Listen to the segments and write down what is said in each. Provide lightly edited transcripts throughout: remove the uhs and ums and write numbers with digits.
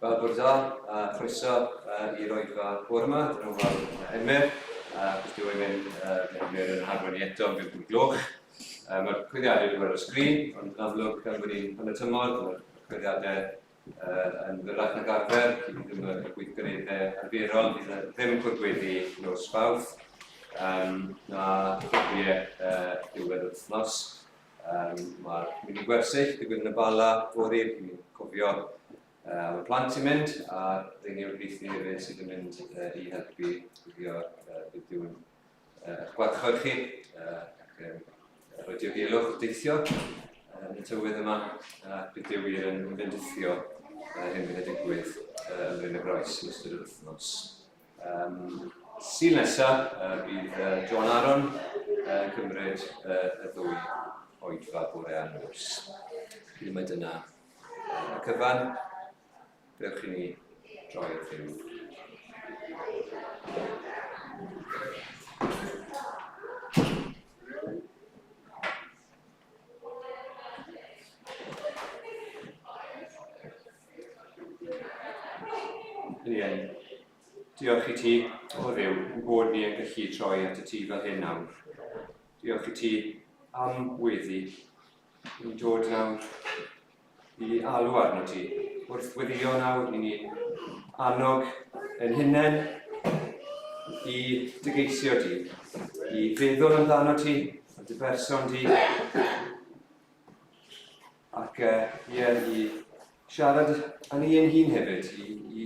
Wel, bore da, a chroeso i'r oedfa bore yma. Dyna fawr Emyr, a beth yw ei mynd, Emyr yn harwain ni eto am 5 gloch. Mae'r cwyddiadau wedi bod ar y sgrin, ond yn amlwg gan bod ni'n hanner tymor, mae'r cwyddiadau yn fyrrach nag arfer, felly ddim y gweithgareddau arferol, fydd ddim cwrdd gweddi nos Fawrth, um, na clwbiau uh, diwedd yr wythnos. Um, Mae'r mini gwersyll digwydd yn y Bala fory, ni'n cofio am y plant sy'n mynd, a dyn ni o'r brith ni hefyd sydd yn mynd i helpu gwylio bydd Duw'n eich gwarchod chi ac um, rhoi diogelwch wrth deithio yn y tywydd yma, a bydd Duw wir yn fendithio hyn fydd yn digwydd ym Mryn y Groes yn ystod yr wythnos. Um, Sul nesa, uh, bydd uh, John Aaron yn uh, cymryd uh, y ddwy oedfa bore a nos. Felly mae dyna uh, y cyfan. Dewch i ni droi at Dduw. Ie. Diolch i ti, o Dduw, ein bod ni yn gallu troi at y ti fel hyn nawr. Diolch i ti am weddi. Ni'n dod nawr i alw arno ti. Wrth weddio nawr, ni'n ni annog yn hunain i dy geisio di, i feddwl amdano ti, a dy berson di, Ac uh, ie, i siarad â ni ein hun hefyd, i, i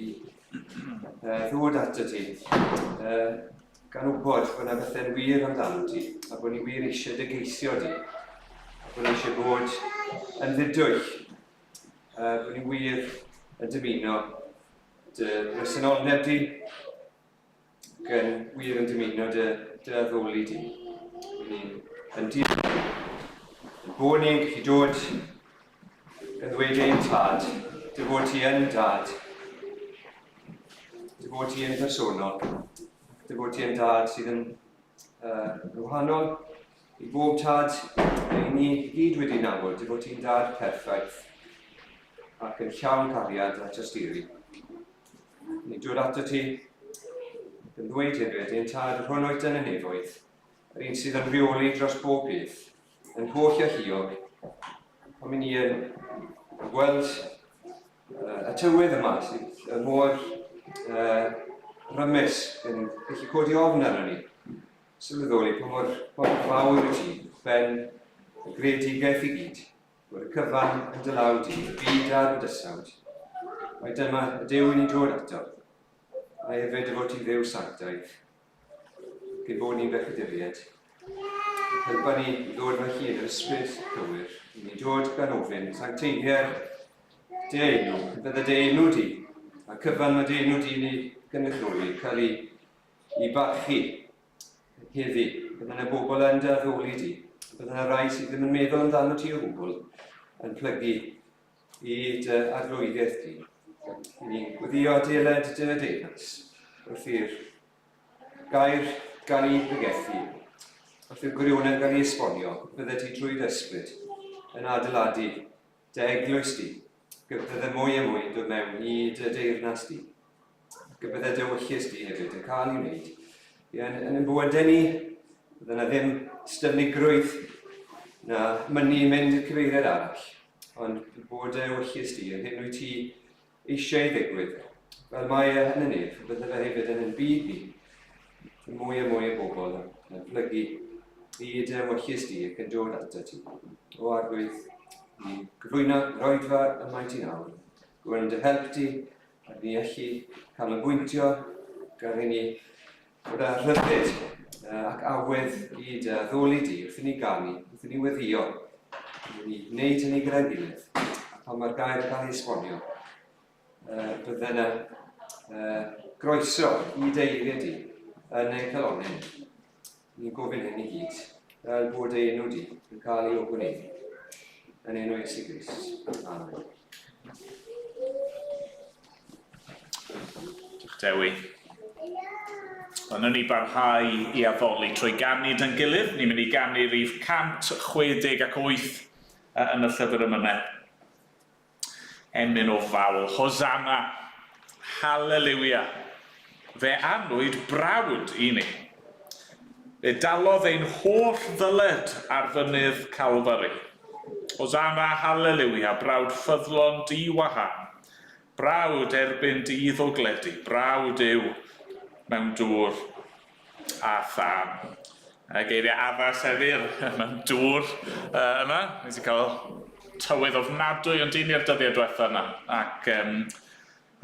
uh, ddod ato ti, uh, gan wybod bod yna bethau'n wir amdano ti, a bod ni wir eisiau dy geisio di, a bod ni eisiau bod yn ddidwyll, uh, bod ni wir yn dymuno dy bresenoldeb di, ac yn wir yn dymuno dy, dy addoli di. Ni'n yn diolch yn bod ni'n gallu dod yn ddweud ein tad, dy fod ti yn dad, dy fod ti yn personol, dy fod ti yn dad sydd yn, uh, yn wahanol i bob tad i ni gyd wedi nabod, dy fod ti'n dad perffaith ac yn llawn cariad a tosturi. Ni'n dod ato ti, ac yn ddweud hefyd, ein tad yr hwn wyt yn y nefoedd, yr un sydd yn rheoli dros bob peth, yn holl alluog, pan ni yn gweld uh, y tywydd yma sydd yn mor uh, rymus, yn gallu codi ofn arno ni, sylweddoli pa mor, pa mor fawr y ti, ben y greadigaeth i gyd. Bod y cyfan yn dy law di, y byd a'r bydysawd. Mae dyma y Duw i ni'n dod ato. A hefyd dy fod ti'n Dduw sanctaidd, ac ein bod ni'n bechaduriaid. Helpa ni i ddod fel hun yr ysbryd cywir, i ni dod gan ofyn, sancteiddier dy enw, bydde dy enw di, a cyfan mae dy enw di ni gynrychioli, cael ei, i barchu Heddi, bydde yna bobl yn dy addoli di. Bydde yna rai sydd ddim yn meddwl amdano ti o gwbl yn plygu i dy arglwyddiaeth di. I ni'n gweddio deled dy deyrnas wrth i'r gair gael ei bregethu, wrth i'r gwirionedd gael ei esbonio, bydde ti drwy dy ysbryd yn adeiladu dy eglwys di, bydde mwy a mwy yn dod mewn i dy deyrnas di. Ac y bydde dy ewyllys di hefyd yn cael ei wneud. Ie, yn, yn ein bywydau ni, bydde yna ddim styfnigrwydd na mynnu mynd i'r cyfeiriad arall, ond bod dy ewyllys di yn hyn wyt ti eisiau ei ddigwydd. Fel mae e yn y nef, bydde fe hefyd yn ein byd ni. Mwy a mwy o bobl yn plygu i dy ewyllys di ac yn dod ato ti. O Arglwydd, ni gyflwyno yr oedfa y mae ti nawr. Gwyn dy help di A ni allu canolbwyntio gan i ni fod â rhyddid ac awydd i dy addoli di wrth i ni ganu, wrth i ni weddio, wrth i ni wneud hynny gyda'n gilydd. A pan mae'r gair yn cael ei esbonio, bydde yna groeso i dy eiriau di yn ein calonnau ni. Ni'n gofyn hyn i gyd, fel bod ei enw di yn cael ei ogoneiddio. Yn enw Iesu Grist. Amen. Diolch Dewi. Ond ni barhau i addoli trwy ganu dy'n gilydd. Ni'n mynd i ganu rif 168 yn y llyfr emynau. Emyn o fawl. Hosanna. Haleliwia! Fe anwyd brawd i ni. Fe dalodd ein holl ddyled ar fynydd Calfari. Hosanna, Haleliwia, brawd ffyddlon di-wahân. Brawd erbyn dydd o gledu, brawd yw mewn dŵr a thân. Y geiriau addas heddiw mewn dŵr uh, yma. Nes i cael tywydd ofnadwy ond dyn ni'r dyddiau diwetha yna. Ac um,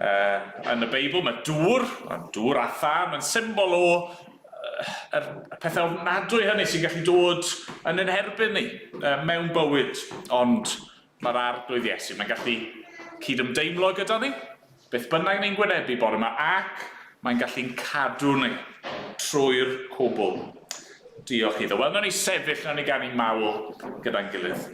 uh, yn y Beibl mae dŵr, mae dŵr a thân, mae'n symbol o uh, yr pethau ofnadwy hynny sy'n gallu dod yn ein herbyn ni uh, mewn bywyd. Ond Mae'r Arglwydd Iesu, mae'n gallu cydymdeimlo gyda ni, beth bynnag ni'n gwynebu bore yma, ac mae'n gallu'n cadw ni trwy'r cwbl. Diolch iddo. Wel, nawn ni sefyll, nawn ni ganu mawl gyda'n gilydd.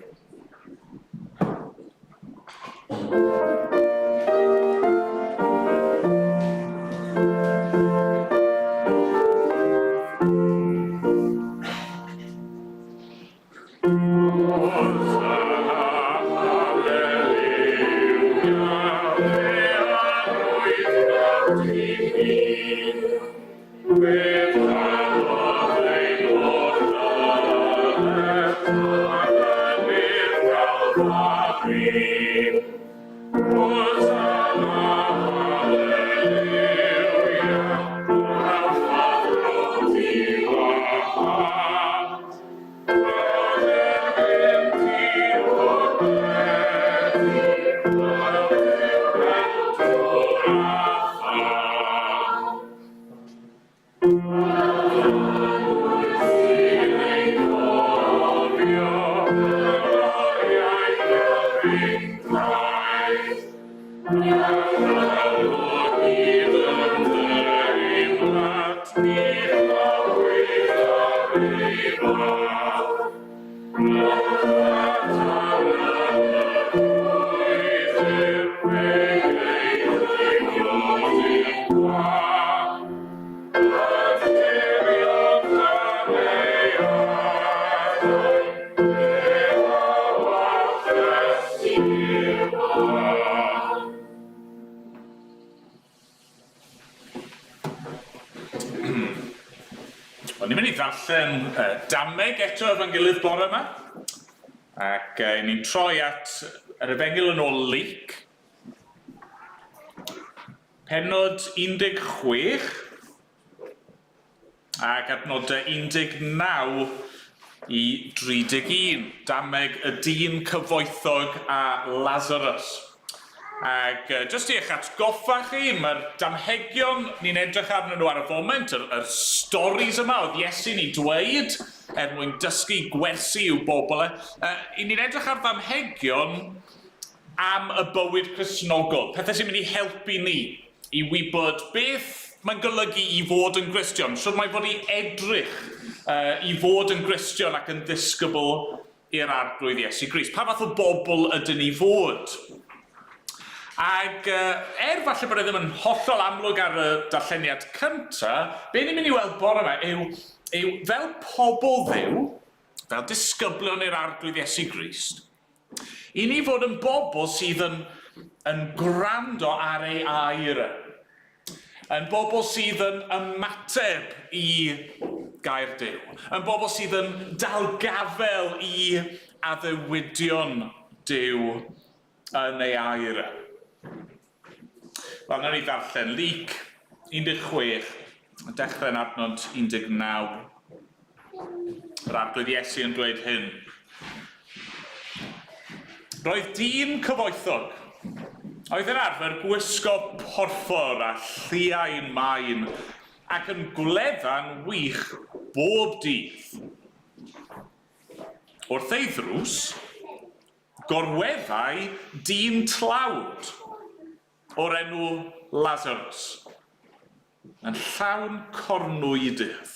Wel, ni'n mynd i ddarllen dameg eto efo'n gilydd bore yma. Ac ni'n troi at yr Efengyl yn ôl Luc. Pennod 16 ac adnodau 19 i 31, dameg y dyn cyfoethog a Lazarus. Ac jyst i eich atgoffa chi, mae'r damhegion ni'n edrych arnyn nhw ar y foment, yr, yr stories yma oedd Iesu'n ei dweud er mwyn dysgu gwersi i'w bobl e. Uh, ni'n edrych ar ddamhegion am y bywyd Cristnogol, pethau sy'n mynd i helpu ni i wybod beth mae'n golygu i fod yn Gristion, shwt mae fod i edrych uh, i fod yn Gristion ac yn ddisgybl i'r Arglwydd Iesu Grist. Pa fath o bobl ydyn ni fod? Ac uh, er falle bod e ddim yn hollol amlwg ar y darlleniad cyntaf, be ni'n mynd i weld bore yma yw, yw fel pobl Dduw, fel disgyblion i'r Arglwydd Iesu Grist, I ni fod yn bobl sydd yn, yn gwrando ar ei air e. Yn bobl sydd yn ymateb i gair Duw. Yn bobl sydd yn dal gafael i addewidion Duw yn ei air e. Wel, nawn ni ddarllen Luc 16, dechrau yn adnod 19. Yr Arglwydd Iesu yn dweud hyn. Roedd dyn cyfoethog, oedd yn arfer gwisgo porffor a lliain main ac yn gwledda'n wych bob dydd. Wrth ei ddrws, Gorweddai dyn tlawd o'r enw Lazarus, yn llawn cornwydydd,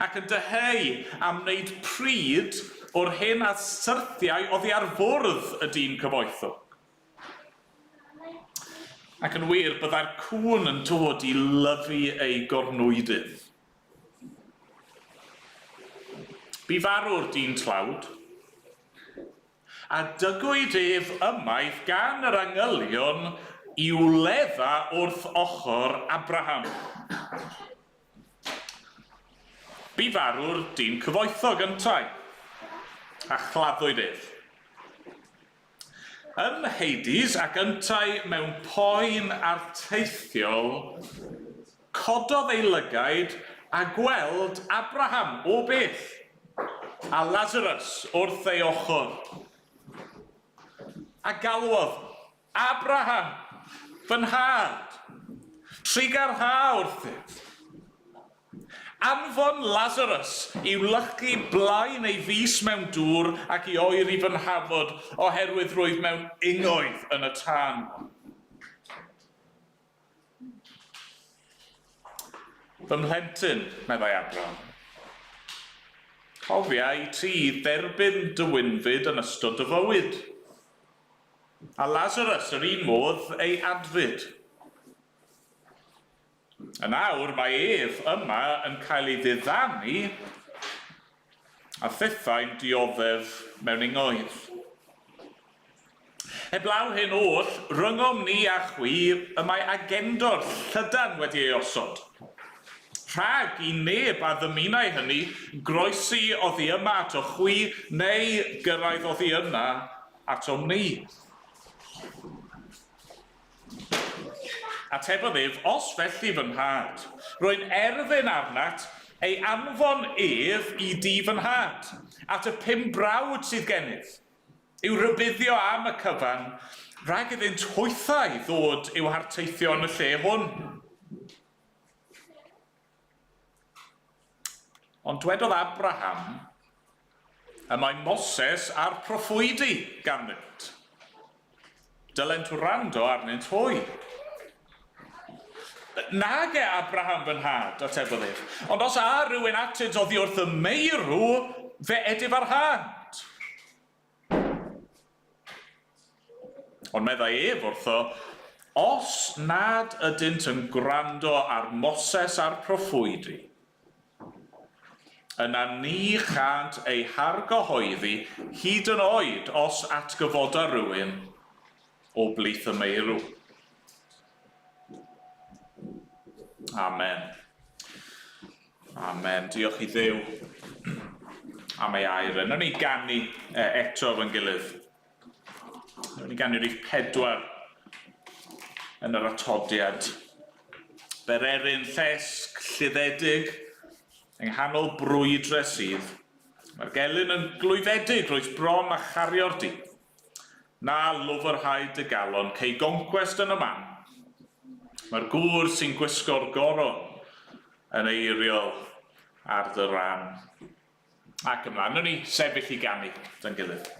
ac yn dyheu am wneud pryd o'r hyn a syrthiai oddi ar fwrdd y dyn cyfoethog. Ac yn wir, byddai'r cŵn yn dod i lyfu ei gornwydydd. Bu farw'r dyn tlawd, A dygwyd ef ymaith gan yr angylion i wledda wrth ochr Abraham. Bu farw'r dyn cyfoethog yntau, a chladdwyd ef. Yn Hades ac yntau mewn poen arteithiol, cododd ei lygaid a gweld Abraham o bell, a Lazarus wrth ei ochr. A galwodd, Abraham, fy nhad, trugarha wrthyf. Anfon Lazarus i wlychu blaen ei fys mewn dŵr ac i oeri fy nhafod, oherwydd rwyf mewn ingoedd yn y tân. Fy mhlentyn, meddai Abraham, cofia i ti dderbyn dy wynfyd yn ystod dy fywyd, a Lazarus yr un modd ei adfyd. Yn awr mae ef yma yn cael ei ddiddanu a phethau'n dioddef mewn ingoedd. Heblaw hyn oll, rhyngom ni a chwi y mae agendor llydan wedi ei osod, rhag i neb a ddymunai hynny groesi oddi yma ato chwi neu gyrraedd oddi yna atom ni. Atebodd ef, Os felly, fy nhad, rwy'n erfyn arnat ei anfon ef i dŷ fy nhad, at y pum brawd sydd gennyf, i'w rhybuddio am y cyfan, rhag iddynt hwythau ddod i'w harteithio yn y lle hwn. Ond dwedodd Abraham, Y mae Moses a'r proffwydi ganddynt. Dylent wrando arnynt hwy. Nage, Abraham fy nhad, atebodd ef, ond os â rhywun atynt oddi wrth y meirw, fe edifarhânt. Ond meddai ef wrtho, Os nad ydynt yn gwrando ar Moses a'r proffwydi, yna ni chânt eu hargyhoeddi hyd yn oed os atgyfoda rhywun o blith y meirw. Amen. Amen. Diolch i Dduw am ei air. Wnawn ni ganu eto efo'n gilydd. Wnawn ni ganu rhif 4 yn yr atodiad. Bererin llesg lluddedig yng nghanol brwydre sydd. Mae'r gelyn yn glwyfedig rwyt bron a chario'r dydd. Na lwfrhau dy galon, cei goncwest yn y man. Mae'r gŵr sy'n gwisgo'r goron yn eiriol ar dy ran. Ac ymlaen, wnawn ni sefyll i ganu 'da'n gilydd.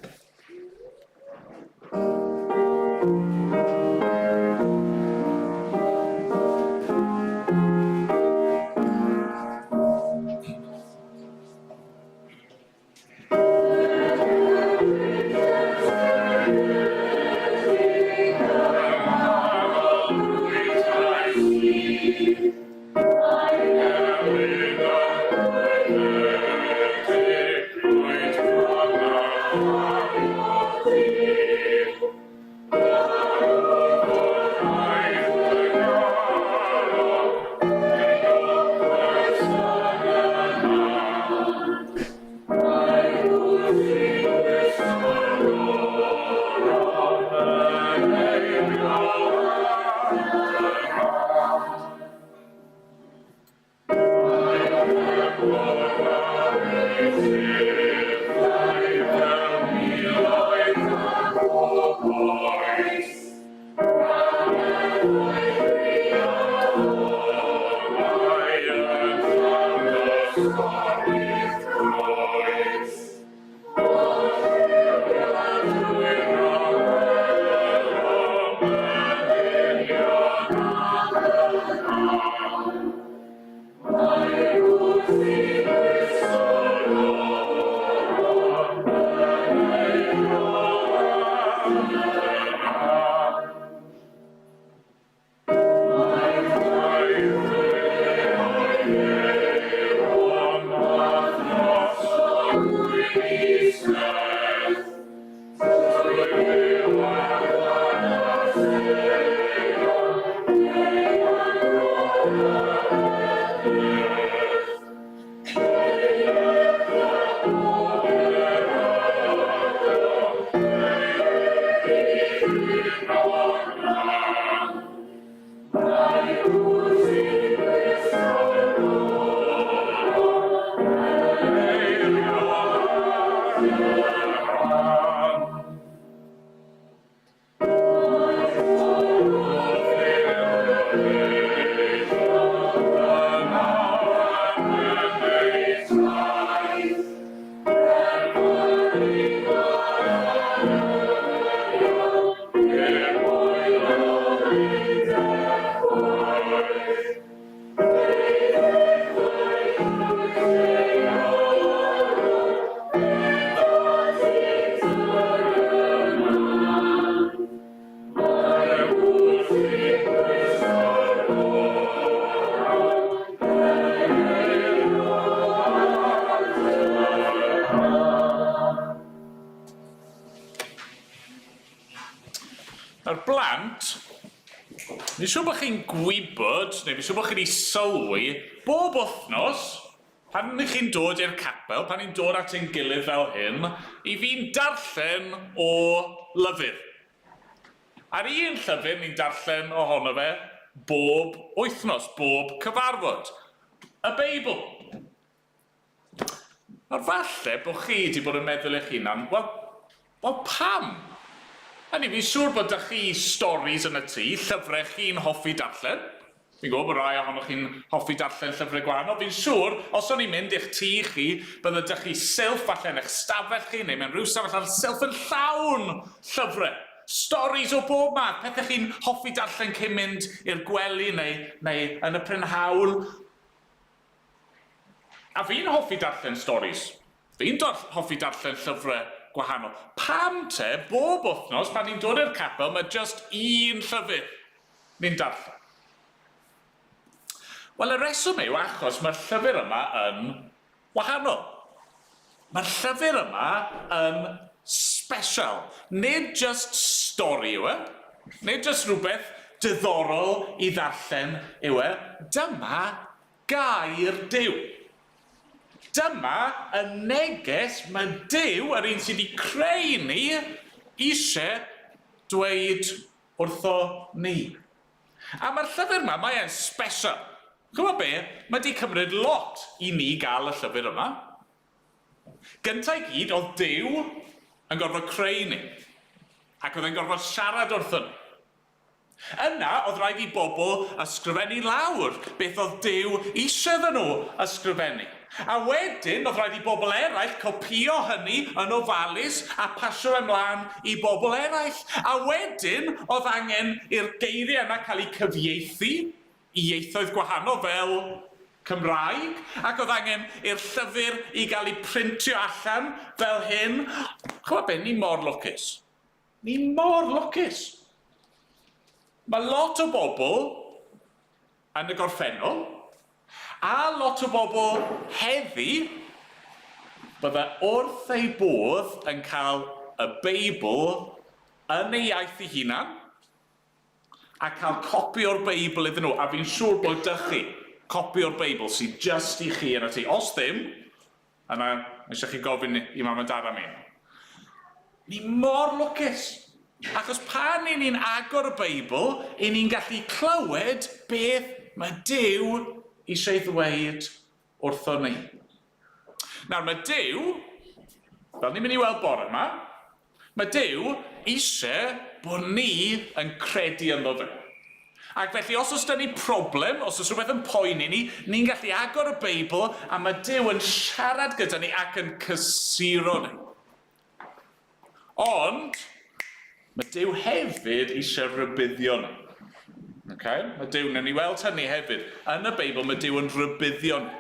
Fi'n siŵr bod chi'n gwybod, neu fi'n siŵr bod chi wedi sylwi, bob wythnos, pan ych chi'n dod i'r capel, pan ni'n dod at ein gilydd fel hyn, i fi'n darllen o lyfr. A'r un llyfr ni'n darllen ohono fe bob wythnos, bob cyfarfod. Y Beibl. Nawr falle bod chi wedi bod yn meddwl eich hunan, wel, wel pam? Hynny, fi'n siŵr bod 'da chi storis yn y tŷ, llyfrau chi'n hoffi darllen. Fi'n gwybod bod rai ohonoch chi'n hoffi darllen llyfrau gwahanol. Fi'n siŵr, os o'n i'n mynd i'ch tŷ chi, bydde 'da chi silff falle yn eich stafell chi, neu mewn rhyw stafell arall, silff yn llawn llyfrau. Storis o bob math, pethau chi'n hoffi darllen cyn mynd i'r gwely neu, neu yn y prynhawn. A fi'n hoffi darllen storis. Fi'n hoffi darllen llyfrau gwahanol. Pam te, bob wythnos pan ni'n dod i'r capel, mae just un llyfr ni'n darllen? Wel, y reswm yw achos mae'r llyfr yma yn wahanol. Mae'r llyfr yma yn special. Nid just stori yw e. Nid just rhywbeth diddorol i ddarllen yw e. Dyma gair Duw. Dyma y neges mae Duw, yr un sydd wedi creu ni, eisiau dweud wrtho ni. A mae'r llyfr yma, mae e'n special. Chymod be? Mae 'di cymryd lot i ni gael y llyfr yma. Gynta i gyd, oedd Duw yn gorfod creu ni. Ac oedd e'n gorfod siarad wrthon ni. Yna, oedd rhaid i bobl ysgrifennu lawr beth oedd Duw eisiau iddyn nhw ysgrifennu. A wedyn, oedd rhaid i bobl eraill copïo hynny yn ofalus a pasio fe mlaen i bobl eraill. A wedyn, oedd angen i'r geiriau yna cael eu cyfieithu i ieithoedd gwahanol fel Cymraeg, ac oedd angen i'r llyfr i gael ei printio allan fel hyn. Chimod be, ni mor lwcus. Ni mor lwcus. Mae lot o bobl yn y gorffennol, a lot o bobl heddi, bydde wrth eu bodd yn cael y Beibl yn ei iaith ei hunan, a cael copi o'r Beibl iddyn nhw, a fi'n siŵr bod 'da chi copi o'r Beibl sydd jyst i chi yn y tŷ. Os ddim, yna mae eisiau chi gofyn i mam a dad am un. Ni mor lwcus, achos pan i ni'n agor y Beibl, i ni'n gallu clywed beth mae Duw eisiau ei ddweud wrthon ni. Nawr mae Duw, fel ni'n mynd i weld bore yma, mae Duw eisiau bod ni yn credu ynddo fe. Ac felly os oes 'da ni problem, os oes rhywbeth yn poeni ni, ni'n gallu agor y Beibl a mae Duw yn siarad gyda ni ac yn cysuro ni. Ond, mae Duw hefyd eisiau rhybuddio ni. Okay? Mae Duw, wnawn ni weld hynny hefyd. Yn y Beibl, mae Duw yn rhybuddio ni.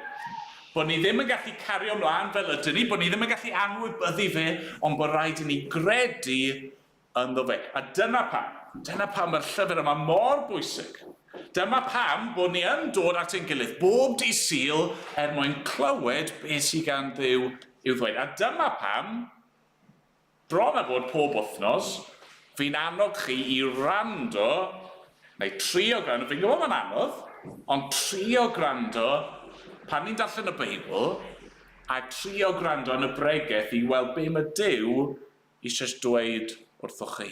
Bod ni ddim yn gallu cario ymlaen fel ydyn ni, bod ni ddim yn gallu anwybyddu fe, ond bod rhaid i ni gredu ynddo fe. A dyna pam, dyna pam mae'r llyfr yma mor bwysig. Dyma pam bod ni yn dod at ein gilydd bob dydd Sul er mwyn clywed beth sydd gan Dduw i'w ddweud. A dyma pam, bron a bod pob wythnos, fi'n annog chi i wrando, neu trio gwrando, fi'n gwybod mae'n anodd, ond trio gwrando pan ni'n darllen y Beibl, a trio gwrando yn y bregeth i weld be mae Duw eisiau dweud wrthoch chi.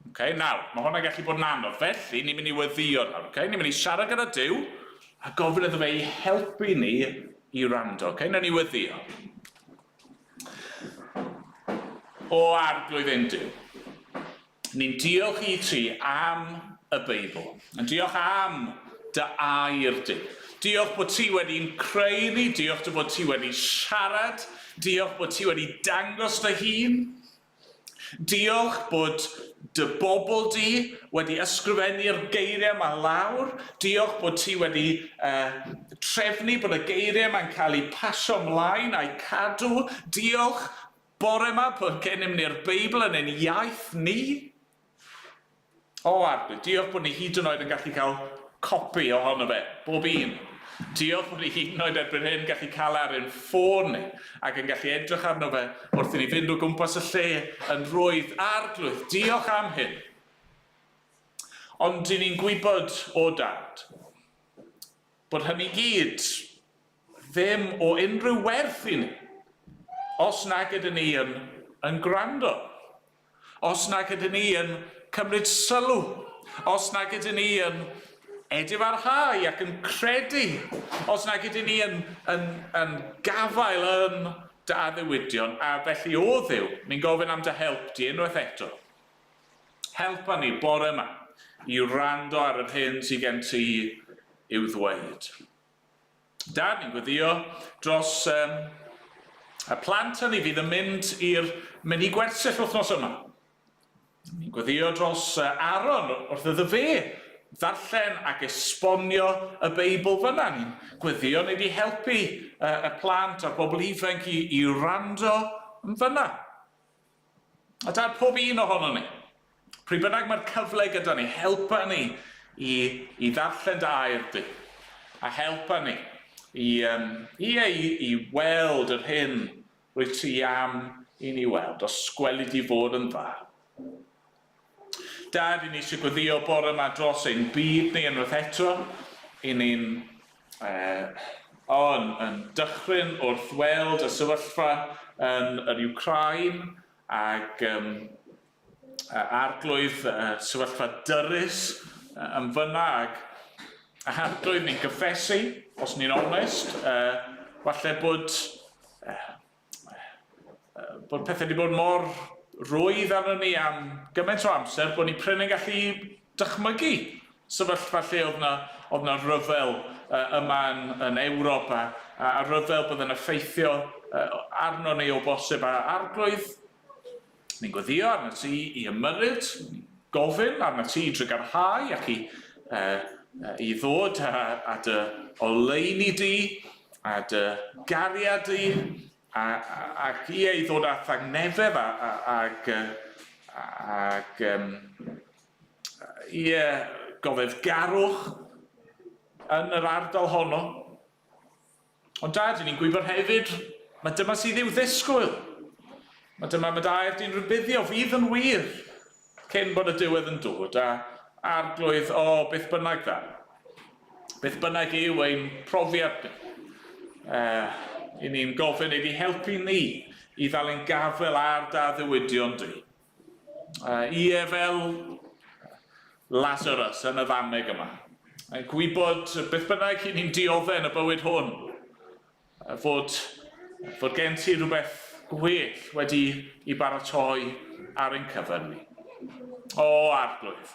Okay, nawr, mae hwnna'n gallu bod yn anodd, felly ni'n mynd i weddïo nawr, okay? Ni'n mynd i siarad gyda Duw a gofyn iddo fe i helpu ni i wrando, okay? Nawn ni weddïo. O Arglwydd ein Duw, ni'n diolch i ti am y Beibl. Yn diolch am dy air di. Diolch bod ti wedi'n creu ni, diolch dy fod ti wedi siarad, diolch bod ti wedi dangos dy hun. Diolch bod dy bobl di wedi ysgrifennu'r geiriau yma lawr. Diolch bod ti wedi uh, trefnu bod y geiriau yma'n cael eu pasio ymlaen a'u cadw. Diolch bore yma bod gennym ni'r Beibl yn ein iaith ni. O, Arglwydd, diolch bod ni hyd yn oed yn gallu cael copi ohono fe, bob un. Diolch bod ni hyd yn oed erbyn hyn gallu cael e ar ein ffôn ni ac yn gallu edrych arno fe wrth i ni fynd o gwmpas y lle yn rhwydd. Arglwydd, diolch am hyn. Ond dyn ni'n gwybod o Dad bod hynny gyd ddim o unrhyw werth i ni os nag ydyn ni yn, yn gwrando, os nag ydyn ni yn cymryd sylw, os nag ydyn ni yn edifarhau ac yn credu, os nag ydyn ni yn, yn, yn gafael yn dy addewidion, a felly o Dduw, ni'n gofyn am dy help di unwaith eto. Helpa ni bore yma i wrando ar yr hyn sydd gen ti i'w ddweud. Dad, ni'n gweddio dros um, y plant hynny fydd yn mynd i'r mini gwersyll wythnos yma. Ni'n gweddio dros Aaron wrth iddo fe ddarllen ac esbonio y Beibl fyna. Ni'n gweddio ni wedi helpu y plant a'r bobl ifanc i, i wrando yn fyna. A dad, pob un ohono ni, pryd bynnag mae'r cyfle gyda ni, helpa ni i, i ddarllen dy air di, a helpa ni i, um, i, i, i weld yr hyn rwyt ti am i ni weld, os gweli di fod yn dda. Dad, i ni eisiau gweddio bore yma dros ein byd ni unwaith eto. I ni'n on, yn dychryn wrth weld y sefyllfa yn yr Ukraine ac um, arglwydd sefyllfa dyrys yn fyna ac arglwydd ni'n gyffesu, os ni'n onest, falle bod bod pethau wedi bod mor rwydd arno ni am gymaint o amser bod ni prin yn gallu dychmygu sefyllfa lle oedd na, oedd na ryfel uh, yma yn, yn Ewrop a, a, a ryfel bydd yn effeithio uh, arno ni o bosib a arglwydd ni'n gweddio arno ti i ymyrryd, ni'n gofyn arno ti i drygarhau ac i, uh, i ddod a, a dy oleuni di a dy gariad di a, a, ac i ei ddod â thangnefedd a, a, ag, ag um, ie, goddefgarwch yn yr ardal honno. Ond dad, ni'n gwybod hefyd, mae dyma sydd i'w ddisgwyl. Mae dyma mae dair di'n rhybuddio, fydd yn wir, cyn bod y diwedd yn dod, a arglwydd, o, beth bynnag dda. Beth bynnag yw ein profiad ni. Uh, I ni'n gofyn iddi helpu ni i ddal ein gafel ar da ddiwydion di. Ie, fel Lazarus yn y ddameg yma. Mae'n gwybod beth bynnag i ni'n dioddef yn y bywyd hwn, fod, fod gen ti rhywbeth gwell wedi i baratoi ar ein cyfer ni. O, Arglwydd.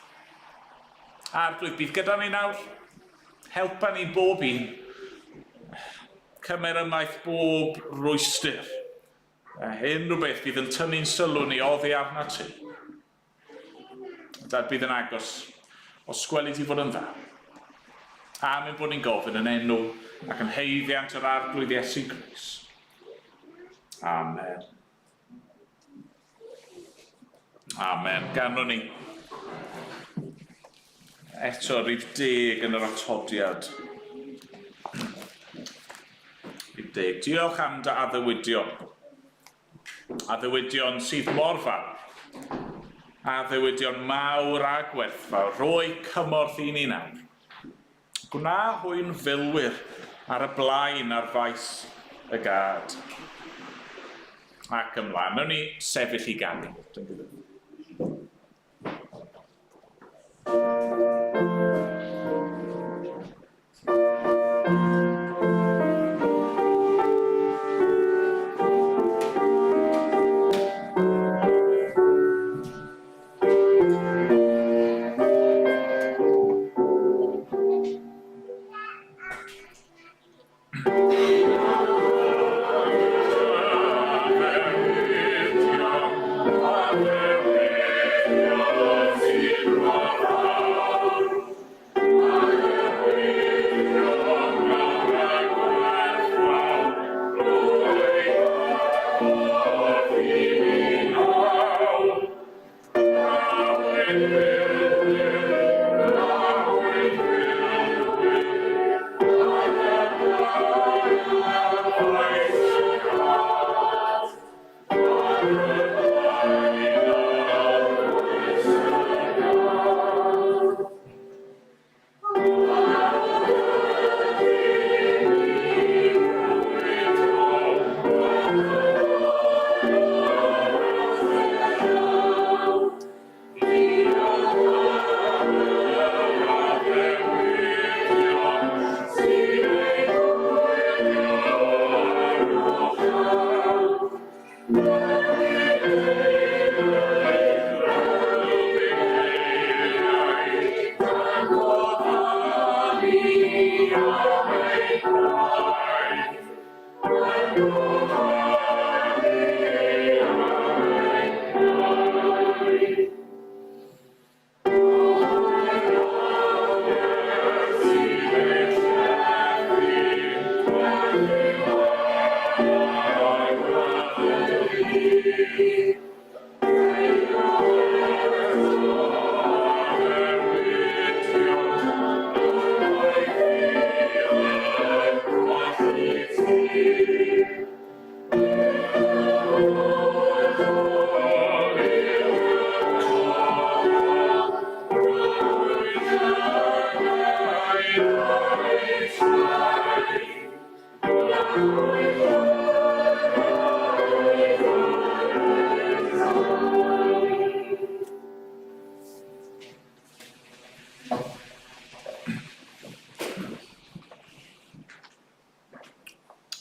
Arglwydd, bydd gyda ni nawr. Helpa ni bob un. Cymer ymaith bob rwystr. A unrhyw beth fydd yn tynnu'n sylw ni oddi arna ti. Dad, bydd yn agos, os gweli ti fod yn dda. Am ein bod ni'n gofyn yn enw ac yn haeddiant yr Arglwydd Iesu Grist. Amen. Amen. Ganwn ni. Eto, rhif deg yn yr atodiad. Rhif deg. Diolch am dy addewidion. Addewidion sydd mor fawr. Addewidion mawr a gwerthfawr. Rhoi cymorth i ni nawr. Gwna hwy'n filwyr ar y blaen ar faes y gad. Ac ymlaen. Nawn ni sefyll i ganu.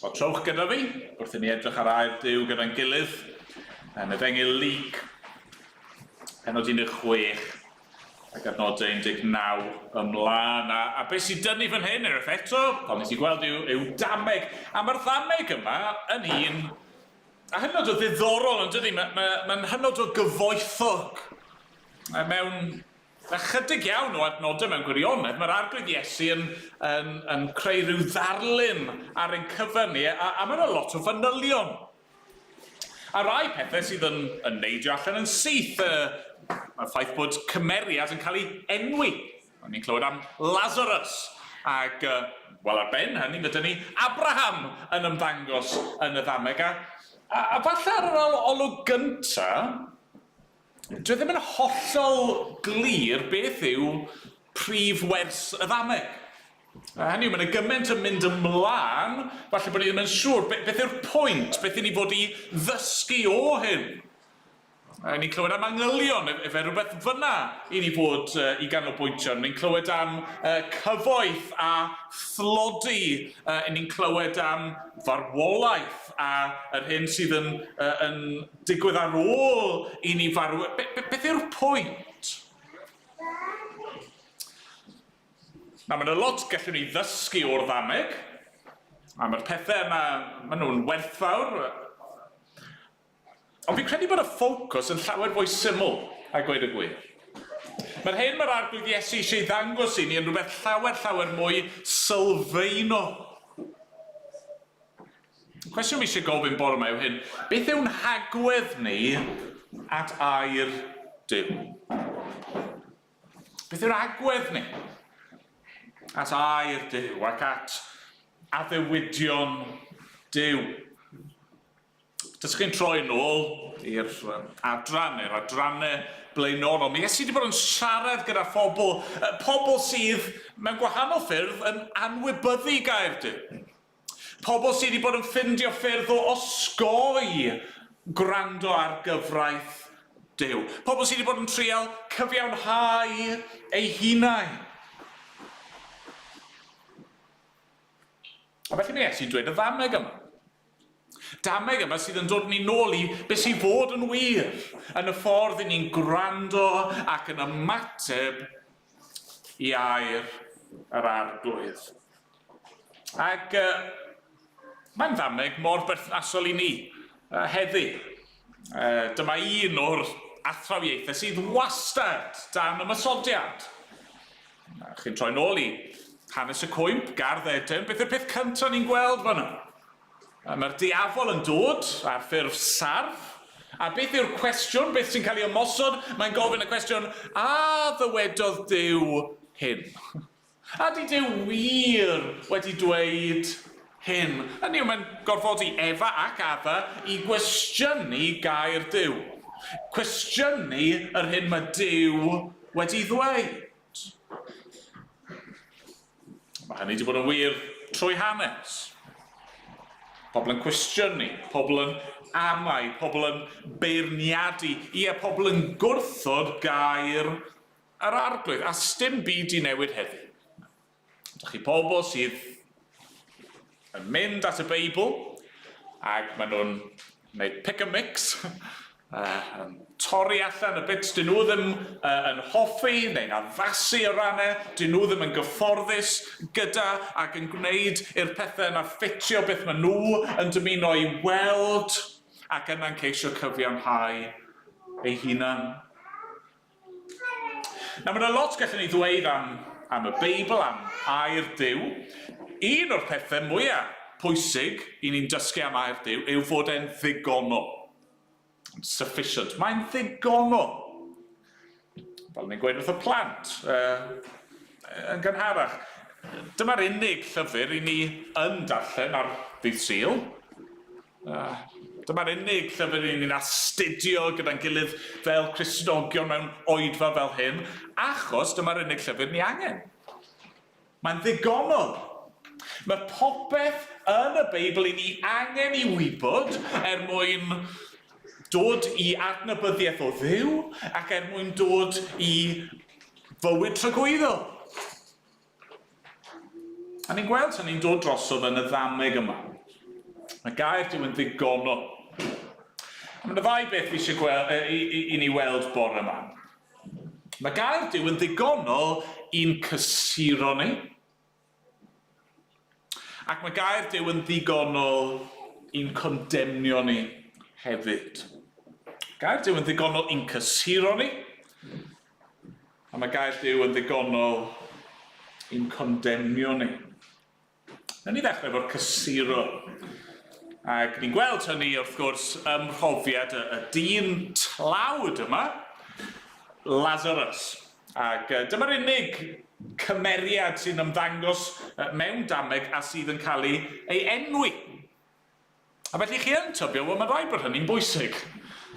Wel, trowch gyda fi, wrth i ni edrych ar air Duw gyda'n gilydd, yn Efengyl Luc, pennod 16, ac adnodau 19 ymlaen. A beth sy'n dynnu fan hyn, unwaith eto, fel nes i gweld, yw dameg. A mae'r ddameg yma yn un a hynod o ddiddorol, yn dydy? Mae'n ma, ma hynod o gyfoethog. Mewn ychydig iawn o adnodau mewn gwirionedd, mae'r Arglwydd Iesu yn, yn, yn creu rhyw ddarlun ar ein cyfer ni, a mae yna lot o fanylion. A rai pethau sydd yn, yn neidio allan yn syth, mae'r ffaith bod cymeriad yn cael ei enwi. O'n ni'n clywed am Lazarus, ac, wel, ar ben hynny, mae dyn ni Abraham yn ymddangos yn y ddameg, a, a, a falle ar yr olwg gyntaf, Dwi ddim yn hollol glir beth yw prif wers y ddameg. A hynny yw, mae yna gymaint yn mynd ymlaen, falle bod ni ddim yn siŵr beth yw'r pwynt, beth i ni fod i ddysgu o hyn. A ni'n clywed am angylion, efe rhywbeth fyna i ni fod i ganolbwyntio. Ni'n clywed am cyfoeth a thlodi, ni'n clywed am farwolaeth a yr hyn sydd yn, yn digwydd ar ôl i ni farw. Be, be, beth yw'r pwynt? Na, mae yna lot gallwn ni ddysgu o'r ddameg, a mae'r pethau yma, maen nhw'n werthfawr. Ond fi'n credu bod y ffocws yn llawer fwy syml, a gweud y gwir. Mae'r hyn mae'r Arglwydd Iesu eisiau ei ddangos i ni yn rhywbeth llawer, llawer mwy sylfaenol. Y cwestiwn fi eisiau gofyn bore yma yw hyn, beth yw'n hagwedd ni at air Duw? Beth yw'r agwedd ni at air Duw ac at addewidion Duw? Dych chi'n troi nôl i'r adran neu'r adrannau blaenorol, mae Iesu wedi bod yn siarad gyda phobl, pobl sydd mewn gwahanol ffyrdd yn anwybyddu gair Duw. Pobl sydd wedi bod yn ffindio ffyrdd o osgoi gwrando ar gyfraith Duw. Pobl sydd wedi bod yn trial cyfiawnhau eu hunain. A felly mae Iesu'n dweud y ddameg yma. Dameg yma sydd yn dod ni nôl i beth sydd fod yn wir, yn y ffordd i ni'n gwrando ac yn ymateb i air yr Arglwydd. Ac uh, mae'n ddameg mor berthnasol i ni uh, heddi. Uh, dyma un o'r athrawiaethau sydd wastad dan ymosodiad. Chi'n troi nôl i hanes y cwymp, Gardd Eden, beth yw'r peth cyntaf ni'n gweld fan'na? Mae'r diafol yn dod ar ffurf sarff, a beth yw'r cwestiwn, beth sy'n cael ei ymosod? Mae'n gofyn y cwestiwn, a ddywedodd Duw hyn? A 'di Duw wir wedi dweud hyn? Hynny yw, mae'n gorfodi Efa ac Adda i gwestiynu gair Duw. Cwestiynu yr hyn mae Duw wedi ddweud. Mae hynny wedi bod yn wir trwy hanes. Pobl yn cwestiynu, pobl yn amau, pobl yn beirniadu, ie, pobl yn gwrthod gair yr Arglwydd, a sdim byd i newid heddiw. Ydych chi pobl sydd yn mynd at y Beibl ac maen nhw'n gwneud pick and mix. Yn torri allan y bits dyn nhw ddim yn hoffi neu'n addasu y rannau dyn nhw ddim yn gyfforddus gyda ac yn gwneud i'r pethau yna ffitio beth maen nhw yn dymuno ei weld ac yna'n ceisio cyfiawnhau ei hunan. Nawr, mae yna lot gallwn ni ddweud am, am y Beibl, am air Duw. Un o'r pethau mwyaf pwysig i ni'n dysgu am air Duw yw fod e'n ddigonol. Sufficient. Mae'n ddigonol. Fel ni'n gweud wrth y plant yn gynharach, dyma'r unig llyfr i ni yn darllen ar ddydd Sul. Dyma'r unig llyfr i ni'n astudio gyda'n gilydd fel Cristnogion mewn oedfa fel hyn, achos dyma'r unig llyfr ni angen. Mae'n ddigonol. Mae popeth yn y Beibl i ni angen i wybod er mwyn dod i adnabyddiaeth o Dduw ac er mwyn dod i fywyd tragwyddol. A ni'n gweld hynny'n dod drosodd yn y ddameg yma. Mae gair Duw yn ddigonol. A mae yna ddau beth fi eisiau gweld, i, i, i ni weld bore yma. Mae gair Duw yn ddigonol i'n cysuro ni. Ac mae gair Duw yn ddigonol i'n condemnio ni hefyd. Gair Duw yn ddigonol i'n cysuro ni. A mae gair Duw yn ddigonol i'n condemnio ni. Nawn ni ddechrau efo'r cysuro. Ac ni'n gweld hynny, wrth gwrs, ym mhrofiad y, y dyn tlawd yma, Lazarus. Ac dyma'r unig cymeriad sy'n ymddangos mewn dameg a sydd yn cael ei, ei enwi. A felly chi yn tybio, wel mae'n rhaid bod hynny'n bwysig.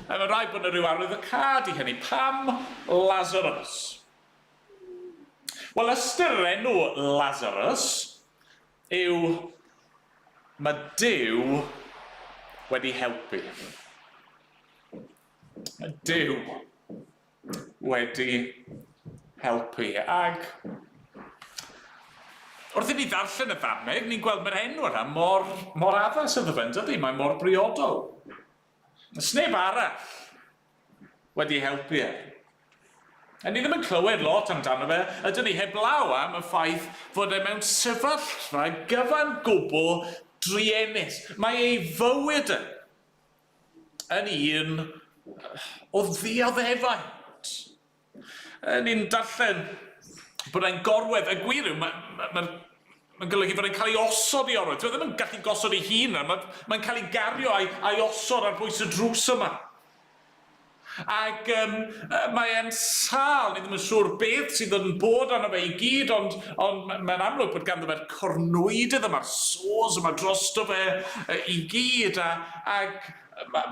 A mae'n rhaid bod yna rhyw arwyddocâd i hynny. Pam Lazarus? Wel, ystyr yr enw Lazarus yw mae Duw wedi helpu. Mae Duw wedi helpu. Ac wrth i ni ddarllen y ddameg, ni'n gweld mae'r enw yna mor, mor addas iddo fe, yn dydy? Mae mor briodol. Sneb arall wedi helpu e. A ni ddim yn clywed lot amdano fe, ydyn ni, heblaw am y ffaith fod e mewn sefyllfa gyfan gwbl druenus. Mae ei fywyd e yn un o ddioddefaint. Ni'n darllen bod e'n gorwedd, y gwir yw, mae'n ma, ma, ma golygu bod e'n cael ei osod i orwedd. Dyw e ddim yn gallu gosod ei hun, mae'n mae cael ei gario a'i, a'i osod ar bwys y drws yma. Ac um, mae e'n sâl, ni ddim yn siŵr beth sydd yn bod arno fe i gyd, ond, ond mae'n amlwg bod ganddo fe'r cornwydydd yma'r sores yma drosto fe i gyd, a, ac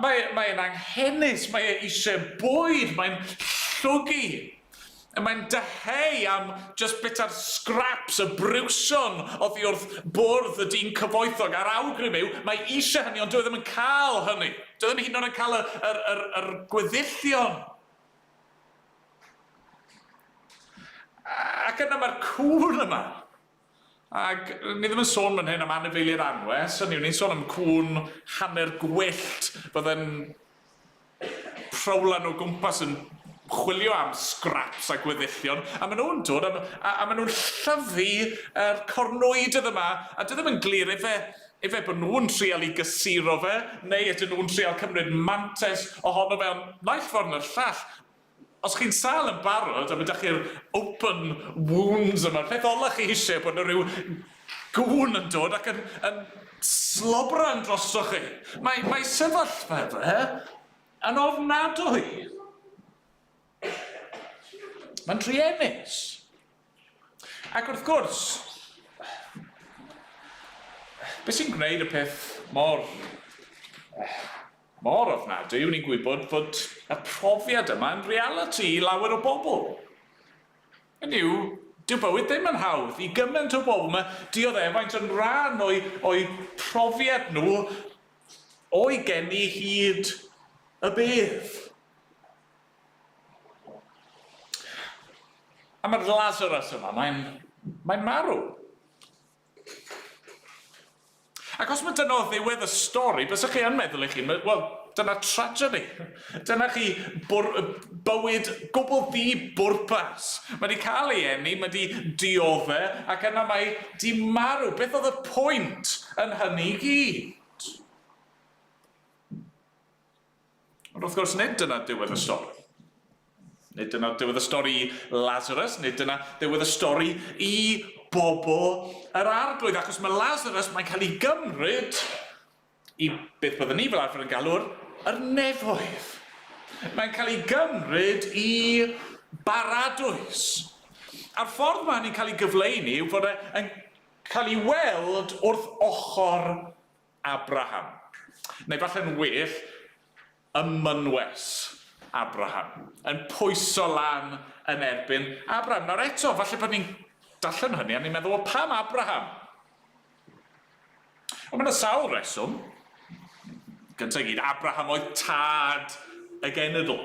mae, mae'n anghenus, mae e eisiau bwyd, mae'n llwgu. Mae'n dyheu am jyst bita'r scraps, y briwsion oddi wrth bwrdd y dyn cyfoethog, a'r awgrym yw, mae eisiau hynny, ond dyw e ddim yn cael hynny. Dyw e ddim hyd yn oed yn cael y, yr, yr, yr gweddillion. Ac yna mae'r cŵn yma. Ac ni ddim yn sôn fan hyn am anifeiliaid anwes, hynny yw, ni'n sôn am cŵn hanner gwyllt fydde'n prowlan o gwmpas yn chwilio am scraps a gweddillion, a maen nhw'n dod a, a, a maen nhw'n llyfu yr cornwydydd yma, a dwi ddim yn glir ife, ife bod nhw'n trial i gysuro fe, neu ydyn nhw'n trial cymryd mantais ohono fe, ond naill ffordd neu'r llall, Os chi'n sâl yn barod a ma' 'da chi'r open wounds yma, peth ola chi eisiau bod 'na ryw gŵn yn dod ac yn, yn slobran drosoch chi. Mae, mae sefyllfa fe yn ofnadwy. Mae'n druenus. Ac wrth gwrs, beth sy'n gwneud y peth mor, mor ofnadwy yw ni'n gwybod fod y profiad yma yn realiti i lawer o bobl. Hynny yw, dyw bywyd ddim yn hawdd i gymaint o bobl. Mae dioddefaint yn rhan o'i, o'i profiad nhw o'i geni hyd y bedd. A mae'r Lazarus yma, mae'n mae marw. Ac os mae dyna o ddiwedd y stori, bysych chi yn meddwl eich hun, wel, dyna tragedy. Dyna chi bwr, bywyd gwbl ddi-bwrpas. Mae wedi cael ei eni, mae wedi diodde, ac yna mae di marw. Beth oedd y pwynt yn hynny i gyd? Ond wrth gwrs, nid dyna diwedd y stori. Nid dyna diwedd y stori i Lazarus, nid dyna diwedd y stori i bobl yr arglwydd, achos mae Lazarus, mae'n cael ei gymryd i beth byddwn ni fel arfer yn galw'r yr nefoedd. Mae'n cael ei gymryd i baradwys. A'r ffordd mae hynny'n cael ei gyfleu ni yw fod e'n cael ei weld wrth ochr Abraham. Neu falle'n well, ym mynwes Abraham. Yn pwyso lan yn erbyn Abraham. Nawr eto, falle bod ni'n darllen hynny a ni'n meddwl, wel pam Abraham? Ond mae yna sawl reswm. Gyntaf i gyd, Abraham oedd tad y genedl.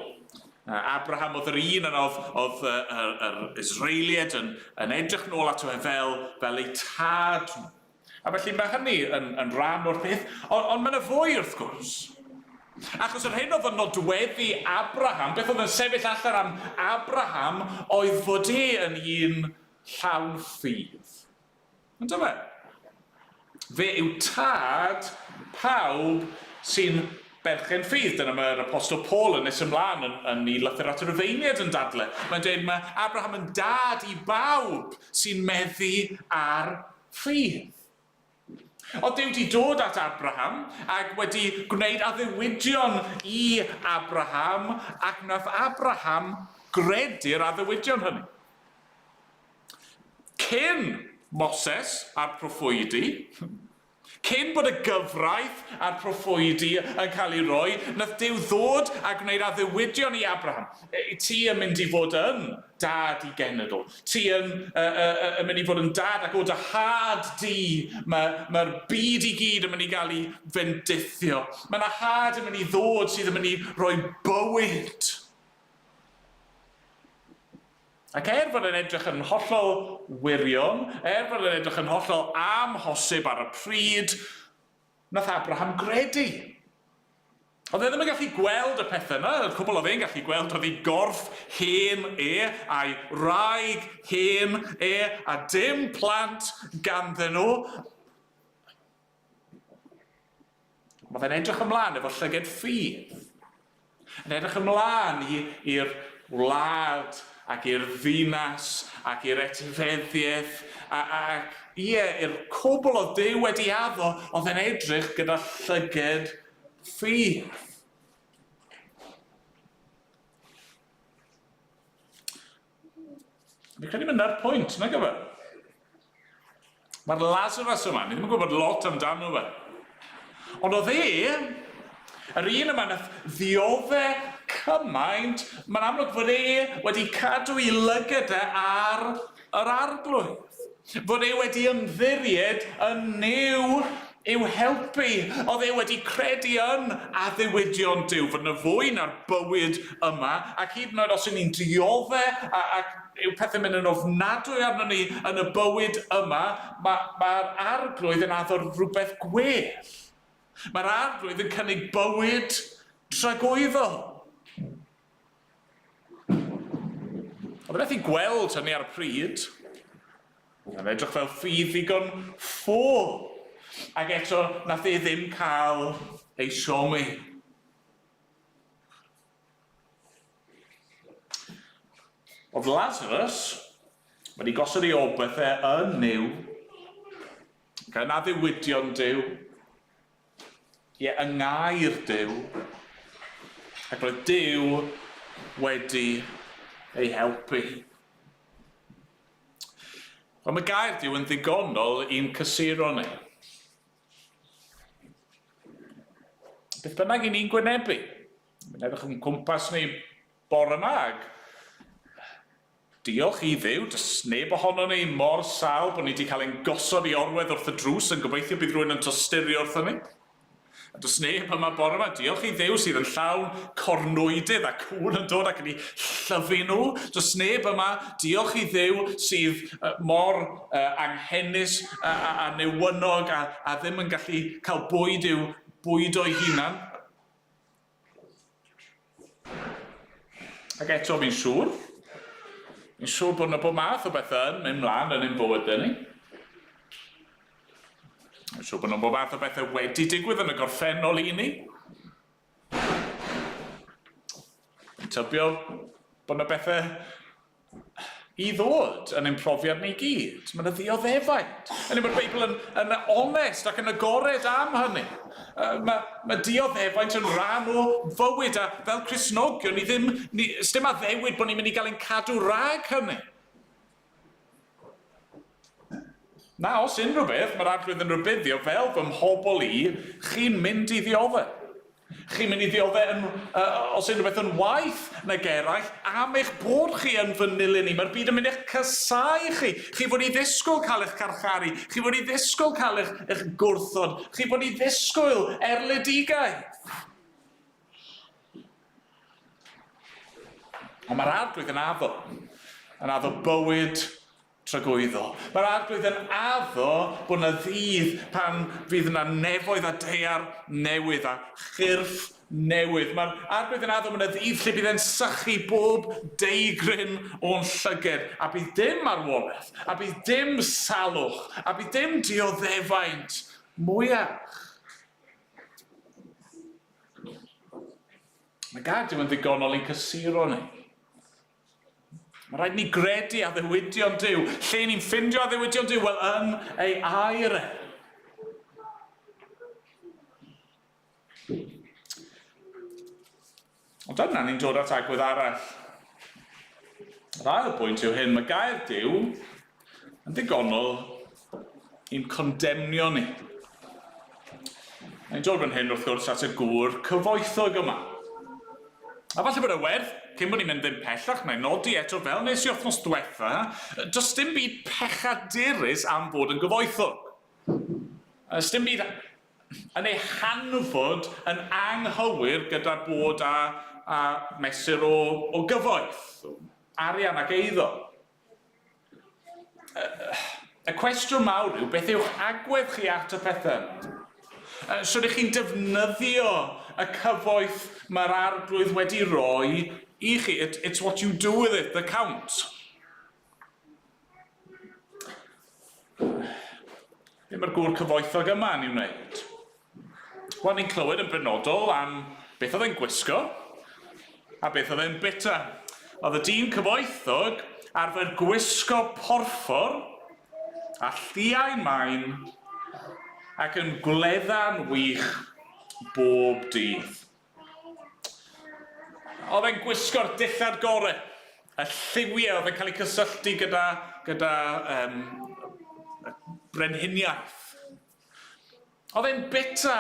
Abraham oedd yr un yna oedd, oedd yr, yr Israeliaid yn, yn edrych nôl ato fe fel, fel eu tad nhw. A felly mae hynny yn, yn rhan o'r peth, ond, ond mae yna fwy wrth gwrs. Achos yr hyn oedd yn nodweddu Abraham, beth oedd yn sefyll allan am Abraham, oedd fod e yn un llawn ffydd. Yn dyma? Fe yw tad pawb sy'n berchen ffydd. Dyna mae'r Apostol Paul yn nes ymlaen yn, yn ei lythyr at y Rufeiniaid yn dadle. Mae'n dweud mae Abraham yn dad i bawb sy'n meddu ar ffydd. Oedd Duw wedi dod at Abraham ac wedi gwneud addewidion i Abraham ac wnaeth Abraham gredu'r addewidion hynny. Cyn Moses a'r proffwydi, Cyn bod y gyfraith a'r proffwydi yn cael ei roi, nath Duw ddod a gwneud addewidion i Abraham. Ti yn mynd i fod yn dad i genedl. Ti yn, uh, uh, uh, yn mynd i fod yn dad ac o dy had di mae'r mae byd i gyd yn mynd i gael ei fendithio. Mae yna had yn mynd i ddod sydd yn mynd i roi bywyd. Ac er fod e'n edrych yn hollol wirion, er fod e'n edrych yn hollol amhosib ar y pryd, nath Abraham gredu. Oedd e ddim yn gallu gweld y pethau yna, y cwbl oedd e'n gallu gweld oedd ei gorff hen e, a'i wraig hen e, a dim plant ganddyn nhw. Mae fe'n edrych ymlaen efo llyged ffydd. Yn edrych ymlaen i'r wlad ac i'r ddinas ac i'r etifeddiaeth ac ie, i'r cwbl oedd Duw wedi addo, oedd e'n edrych gyda llyged ffydd. Fi'n credu mynd na'r pwynt, nag yw e? Mae'r Lazarus yma, ni ddim yn gwybod lot amdano fe. Ond oedd e, yr un yma nath ddiodde cymaint, mae'n amlwg fod e wedi cadw ei lygad e ar yr arglwydd. Fod e wedi ymddiried yn Nuw i'w helpu. Oedd e wedi credu yn addewidion Duw, fod yna fwy na'r bywyd yma, ac hyd yn oed os y'n ni'n diodde a, ac yw pethau'n mynd yn ofnadwy arno ni yn y bywyd yma, mae'r ma arglwydd yn addo rhywbeth gwell. Mae'r arglwydd yn cynnig bywyd tragwyddol. Oedd e methu gweld hynny ar y pryd. Mae'n edrych fel ffydd ddigon ffôl. Ac eto, nath e ddim cael ei siomi. Oedd Lazarus wedi gosod ei obaith e yn Nuw, gan addewidion Duw, Ie, yng ngair Duw, ac roedd Duw wedi ei helpu. Wel, mae gair Duw yn ddigonol i'n cysuro ni. Beth bynnag i ni'n gwynebu, mae'n edrych yn cwmpas ni bore yma ac Diolch i Dduw, does neb ohonon ni mor sâl bod ni wedi cael ein gosod i orwedd wrth y drws yn gobeithio bydd rhywun yn tosturio wrthon ni. A does neb yma bore yma, diolch i Dduw, sydd yn llawn cornwydydd a cŵn yn dod ac yn eu llyfu nhw. Does neb yma, diolch i Dduw, sydd mor uh, anghenus a, a, a newynog a, a ddim yn gallu cael bwyd i'w bwydo'i hunan. Ac eto, fi'n siŵr, fi'n siŵr bod yna bob math o bethau yn mynd mlaen yn ein bywydau ni. Fi'n siŵr bod yna bob math o bethau wedi digwydd yn y gorffennol i ni. Fi'n tybio bod yna bethau i ddod yn ein profiad ni gyd. Mae yna ddioddefaint. Hynny, mae'r Beibl yn, yn onest ac yn agored am hynny. Uh, mae, mae dioddefaint yn rhan o fywyd a fel Cristnogion, ni ddim, ni, sdim addewid bod ni'n mynd i gael ein cadw rhag hynny. Na, os unrhyw beth, mae'r Arglwydd yn rhybuddio fel fy mhobl i, chi'n mynd i ddioddef. Chi'n mynd i ddioddef yn, uh, os unrhyw beth yn waeth nag eraill am eich bod chi yn fy nilyn i. Mae'r byd yn mynd i'ch casau chi. Chi fod i ddisgwyl cael eich carcharu. Chi fod i ddisgwyl cael eich, eich gwrthod. Chi fod i ddisgwyl erledigaeth. Ond mae'r Arglwydd yn addo. Yn addo bywyd tragwyddol. Mae'r Arglwydd yn addo bod yna ddydd pan fydd yna nefoedd a daear newydd a chyrff newydd. Mae'r Arglwydd yn addo bod yna ddydd lle bydd e'n sychu bob deigryn o'n llyged a bydd dim marwolaeth, a bydd dim salwch, a bydd dim dioddefaint mwyach. Mae gair Duw yn ddigonol i'n cysuro ni. Mae rhaid ni gredu addewidion Duw. Lle ni'n ffindio addewidion Duw? Wel, yn ei air e. Ond dyna ni'n dod at agwedd arall. Yr ail bwynt yw hyn, mae gair Duw yn ddigonol i'n condemnio ni. Mae'n dod fan hyn, wrth gwrs, at y gŵr cyfoethog yma. A falle bod e werth, cyn bod ni'n mynd ddim pellach, na i nodi eto fel nes i wythnos diwetha, does dim byd pechadurus am fod yn gyfoethog. Does dim byd yn ei hanfod yn anghywir gyda bod â, â mesur o, o gyfoeth, arian ac eiddo. Y cwestiwn mawr yw, beth yw'ch agwedd chi at y pethau yma? Sut ych chi'n defnyddio y cyfoeth mae'r arglwydd wedi roi i chi? It, it's what you do with it that counts. Be mae'r gŵr cyfoethog yma yn ei wneud? Wel, ni'n clywed yn benodol am beth oedd e'n gwisgo a beth oedd e'n bita. Oedd y dyn cyfoethog arfer gwisgo porffor a lliain main ac yn gwledda'n wych bob dydd. Oedd e'n gwisgo'r dillad gore, y lliwiau oedd yn cael eu cysylltu gyda, gyda um, brenhiniaeth. Oedd e'n bita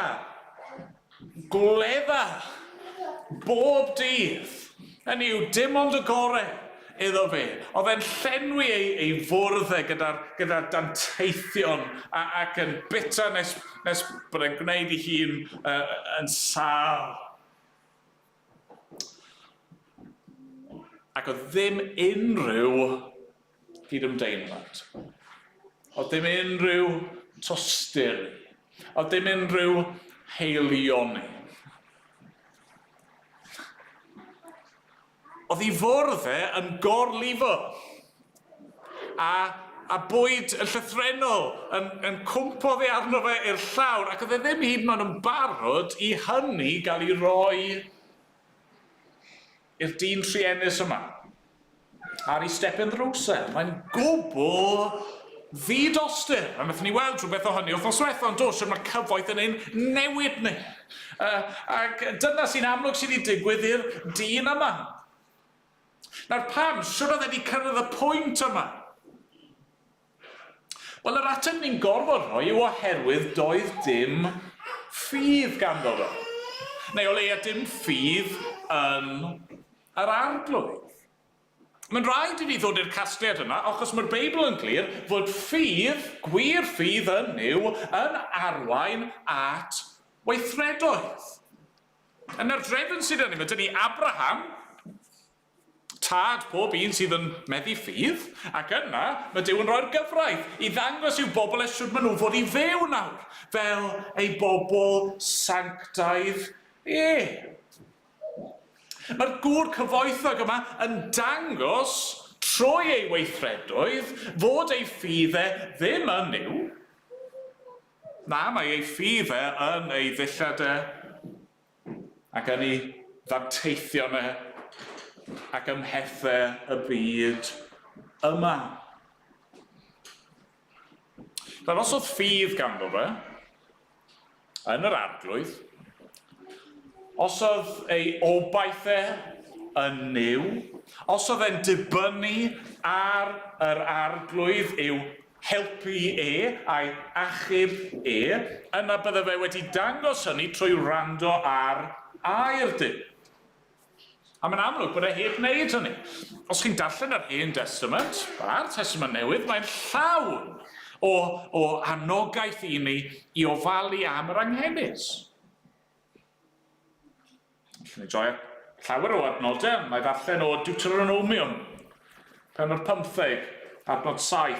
gwledda bob dydd. Hynny yw, dim ond y gore iddo fe. Oedd e'n llenwi ei, ei fwrdd e gyda'r gyda danteithion a, ac yn bita nes, nes bod e'n gwneud ei hun uh, yn sâl. Ac oedd ddim unrhyw gydymdeimlad. Oedd dim unrhyw tosturi. Oedd dim unrhyw heilioni. Oedd ei fwrdd e yn gorlifo. A, a bwyd yn llythrennol yn, yn cwmpo ddi arno fe i'r llawr, ac oedd e ddim hyd yn oed yn barod i hynny gael ei roi i'r dyn truenus yma. Ar ei stepen ddrws e. Mae'n gwbl ddidostur. A wnaethon ni weld rhywbeth o hynny wythnos diwetha, ond do, sut mae cyfoeth yn ein newid ni. Uh, ac dyna sy'n amlwg sydd wedi digwydd i'r dyn yma. Nawr pam, sut oedd e wedi cyrraedd y pwynt yma? Wel, yr ateb ni'n gorfod rhoi yw oherwydd doedd dim ffydd ganddo fo. Neu o leia dim ffydd yn yr arglwydd. Mae'n rhaid i ni ddod i'r casgliad yna, achos mae'r Beibl yn glir fod ffydd, gwir ffydd yn Nuw, yn arwain at weithredoedd. Yna'r drefn sydd yn ni, mae dyn ni Abraham, tad pob un sydd yn meddu ffydd, ac yna mae Duw yn rhoi'r gyfraith i ddangos i'w bobl e sut maen nhw fod i fyw nawr, fel ei bobl sanctaidd e. Mae'r gŵr cyfoethog yma yn dangos trwy ei weithredoedd fod ei ffydd e ddim yn Nuw. Na, mae ei ffydd e yn ei ddillad e ac yn ei ddanteithion e ac ym mhethau y byd yma. Nawr, os oedd ffydd ganddo fe yn yr arglwydd, os oedd ei obaith e yn Nuw, os oedd e'n dibynnu ar yr arglwydd i'w helpu e a'i achub e, yna bydde fe wedi dangos hynny trwy wrando ar air Duw. A mae'n amlwg bod e heb wneud hynny. Os chi'n darllen yr Hen Destament a'r Testament Newydd, mae'n llawn o, o anogaeth i ni i ofalu am yr anghenus. Allwn ni droi llawer o adnodau, mae ddarllen o Deuteronomium, penod 15, adnod 7.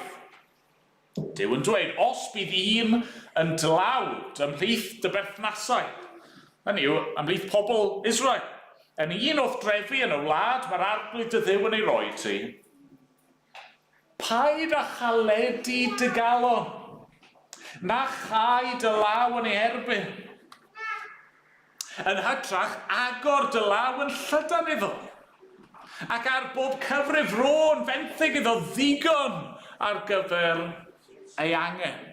Duw yn dweud, os bydd un yn dlawd ymhlith dy berthnasau, hynny yw, ymhlith pobl Israel, yn un o'th drefi yn y wlad mae'r Arglwydd dy Dduw yn ei roi ti, paid â chaledu dy galon, na chau dy law yn ei erbyn. Yn hytrach, agor dy law yn llydan iddo, ac ar bob cyfrif rho'n fenthyg iddo ddigon ar gyfer ei angen.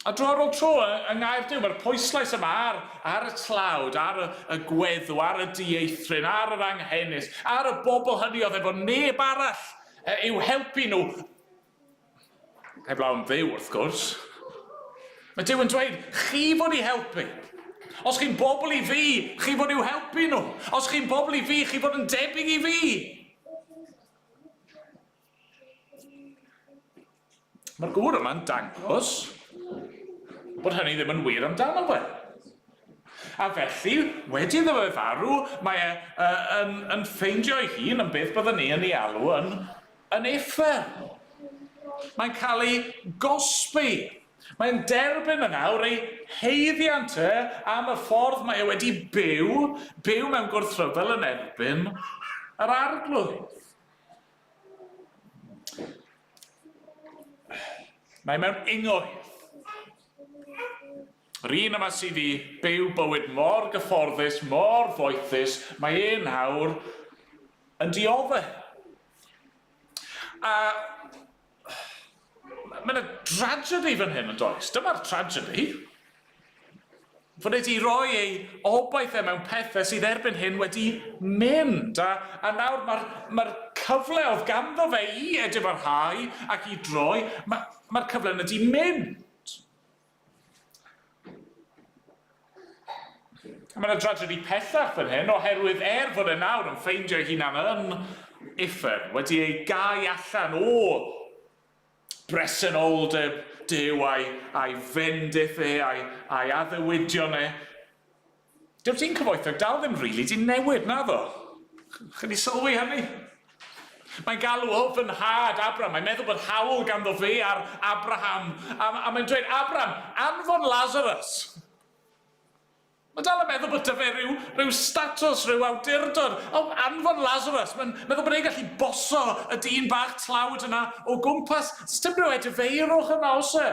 A dro ar ôl tro, yng ngair Duw, mae'r pwyslais yma ar, ar y tlawd, ar y, y gweddw, ar y dieithryn, ar yr anghenus, ar y bobl hynny oedd efo neb arall i'w helpu nhw Heblaw am Dduw, wrth gwrs. Mae Duw yn dweud, chi fod i helpu. Os chi'n bobl i fi, chi fod i'w helpu nhw. Os chi'n bobl i fi, chi fod yn debyg i fi. Mae'r gŵr yma'n dangos bod hynny ddim yn wir amdano fe. A felly, wedi iddo fe farw, mae e uh, yn, yn ffeindio ei hun yn beth byddwn ni yn ei alw yn Yn uffern. Mae'n cael ei gosbi. Mae'n derbyn yn awr ei haeddiant e am y ffordd mae e wedi byw, byw mewn gwrthryfel yn erbyn yr Arglwydd. Mae mewn ingoedd. Yr un yma sydd i byw bywyd mor gyfforddus, mor foethus, mae e nawr yn dioddef. A mae yna dragedy fan hyn yn does? Dyma'r tragedy. Fod wedi rhoi ei obaith e mewn pethau sydd erbyn hyn wedi mynd. A, a nawr mae'r mae cyfle oedd ganddo fe i edifarhau ac i droi, mae'r mae cyfle yna wedi mynd. A mae yna dragedy pellach fan hyn, oherwydd er fod e nawr yn ffeindio ei hunan yn uffern, wedi ei gau allan o bresenoldeb Duw a'i, a'i fendith e, a'i, a'i addewidion e, dyw'r dyn cyfoethog dal ddim rili di newid, naddo? Chi 'di sylwi hynny? Mae'n galw o fy nhad, Abram. Mae'n meddwl bod hawl ganddo fe ar Abraham. A, a mae'n dweud, Abram, anfon Lazarus. Mae'n dal yn meddwl bod 'da fe rhyw, rhyw statws, rhyw awdurdod. O, anfon Lazarus. Mae'n meddwl bod e'n gallu boso y dyn bach tlawd yna o gwmpas. Does dim rhyw edifeirwch yna, oes e?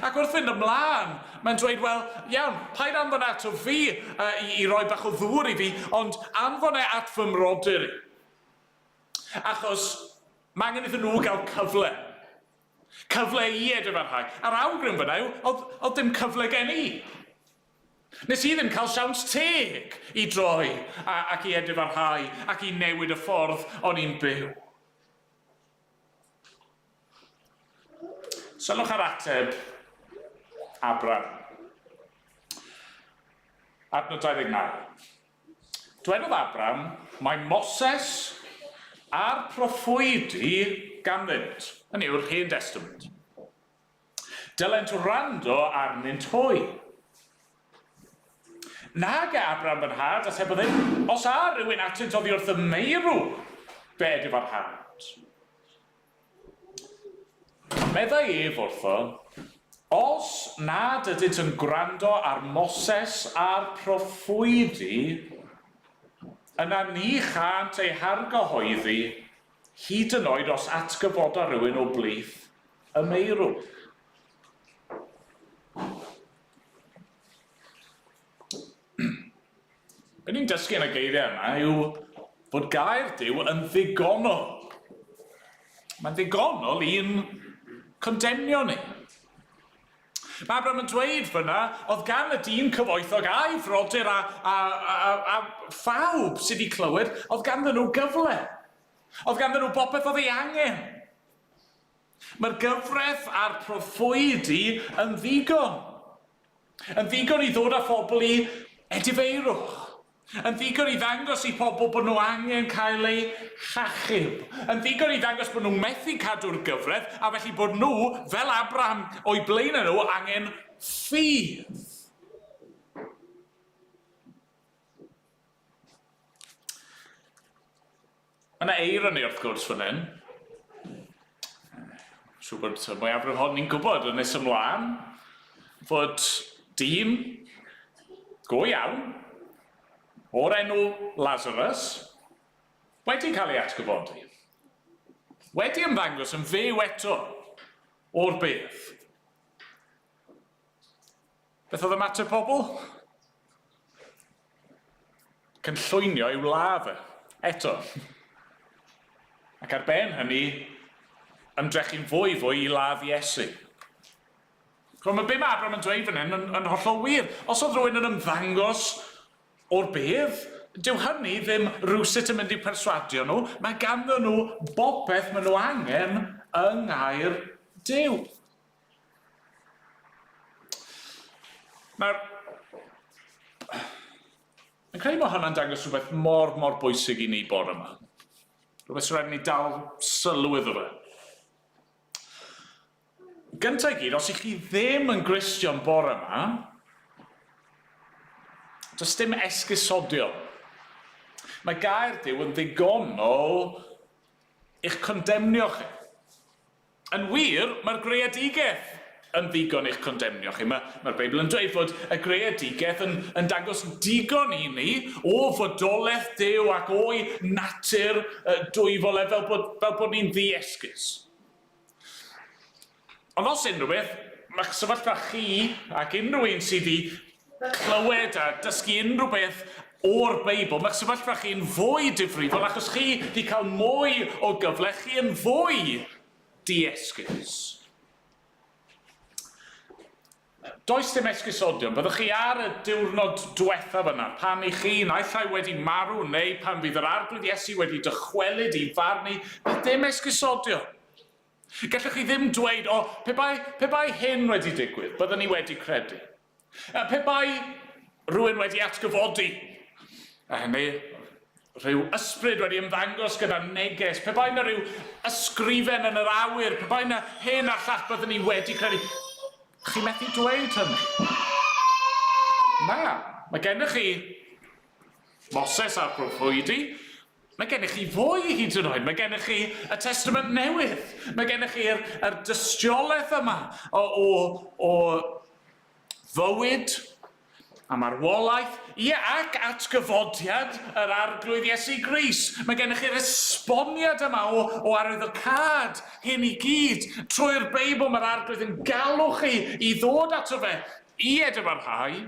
Ac wrth fynd ymlaen, mae'n dweud, wel, iawn, paid anfon e ato fi uh, i, i roi bach o ddŵr i fi, ond anfon e at fy mrodyr i. Achos mae angen iddyn nhw gael cyfle. Cyfle i edrych A'r awgrym fyna yw, oedd, oedd dim cyfle gen i. Nes i ddim cael siawns teg i droi a, ac i edrych ac i newid y ffordd o'n i'n byw. Sylwch ar ateb Abram. Adnod 29. Dwedodd Abram, mae Moses a'r proffwydi ganddynt. Hynny yw'r Hen Testament. Dylent wrando arnynt hwy. Nage Abram fy nhad, atebodd ef, os a rhywun atynt oddi wrth y meirw, be edifarhad? Meddai ef wrtho, Os nad ydynt yn gwrando ar Moses a'r proffwydi, yna ni chânt eu hargyhoeddi, hyd yn oed os atgyfoda rhywun o blith y meirw. Be ni'n dysgu yn y geiriau yma yw bod gair Duw yn ddigonol. Mae'n ddigonol i'n condemnio ni. Mae Abraham yn dweud fyna, oedd gan y dyn cyfoethog a'i frodyr a, a, a, a, a phawb sydd wedi clywed, oedd ganddyn nhw gyfle. Oedd ganddyn nhw bopeth oedd ei angen. Mae'r gyfraith a'r proffwydi yn ddigon. Yn ddigon i ddod â phobl i edifeirwch. Yn ddigon i ddangos i pobl bod nhw angen cael eu hachub. Yn ddigon i ddangos bod nhw'n methu cadw'r gyfraith a felly bod nhw, fel Abraham o'u blaenau nhw, angen ffydd. Mae yna eironi wrth gwrs fan hyn. Siŵr bod y mwyafrif ohon ni'n gwybod yn nes ymlaen fod dyn go iawn o'r enw Lazarus wedi cael ei atgyfodi. Wedi ymddangos yn fyw eto o'r bedd. Beth oedd ymateb pobl? Cynllwynio i'w ladd e, eto. Ac ar ben hynny, ymdrechu'n fwy fwy i ladd Iesu. Chymod, mae be mae Abraham yn dweud fan hyn yn, yn hollol wir. Os oedd rhywun yn ymddangos o'r bedd, dyw hynny ddim rhywsut yn mynd i'w perswadio nhw. Mae ganddyn nhw bopeth maen nhw angen yng ngair Duw. Nawr, yn credu bod hwnna'n dangos rhywbeth mor, mor bwysig i ni bore yma. Rhywbeth sy'n rhaid i ni dal sylw iddo fe. Gyntaf i gyd, os ych chi ddim yn Gristion bore yma, does dim esgusodion. Mae gair Duw yn ddigonol i'ch condemnio chi. Yn wir, mae'r greadigaeth yn ddigon i'ch condemnio chi. Mae'r mae Beibl yn dweud fod y greadigaeth yn, yn dangos digon i ni o fodolaeth Duw ac o'i natur dwyfol e fel bod, fel bod ni'n ddiesgus. Ond os unrhyw beth, mae'ch sefyllfa chi ac unrhyw un sydd wedi clywed a dysgu unrhyw beth o'r Beibl, mae'ch sefyllfa chi'n fwy difrifol achos chi wedi cael mwy o gyfle, chi yn fwy diesgus. Does dim esgusodion, byddwch chi ar y diwrnod diwethaf yna, pan i chi naill ai wedi marw neu pan fydd yr Arglwydd Iesu wedi dychwelyd i farnu, bydd dim esgusodion. Gallwch chi ddim dweud, o, pe bai, pe bai hyn wedi digwydd, byddwn ni wedi credu. Pe bai rhywun wedi atgyfodi, a hynny, rhyw ysbryd wedi ymddangos gyda neges, pe bai yna rhyw ysgrifen yn yr awyr, pe bai yna hyn a'r llall, byddwn ni wedi credu. Chi methu dweud hynny. Na, mae gennych chi Moses a'r proffwydi, mae gennych chi fwy hyd yn oed, mae gennych chi y Testament Newydd, mae gennych chi'r yr dystiolaeth yma o, o, o fywyd a marwolaeth, ie, ac atgyfodiad yr Arglwydd Iesu Grist. Mae gennych chi'r esboniad yma o, o arwyddocâd hyn i gyd. Trwy'r Beibl mae'r Arglwydd yn galw chi i ddod ato fe, i edifar-hau,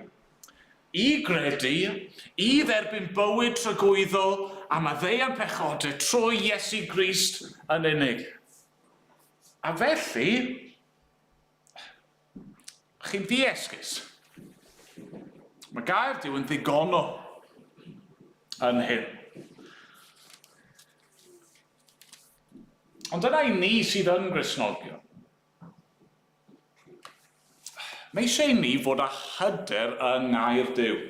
i gredu, i dderbyn bywyd tragwyddol a maddeuant pechodau trwy Iesu Grist yn unig. A felly, Chi'n ddiesgus. Mae gair Duw yn ddigonol yn hyn. Ond dyna i ni sydd yn Gristnogion. Mae eisiau i ni fod â hyder yng ngair Duw.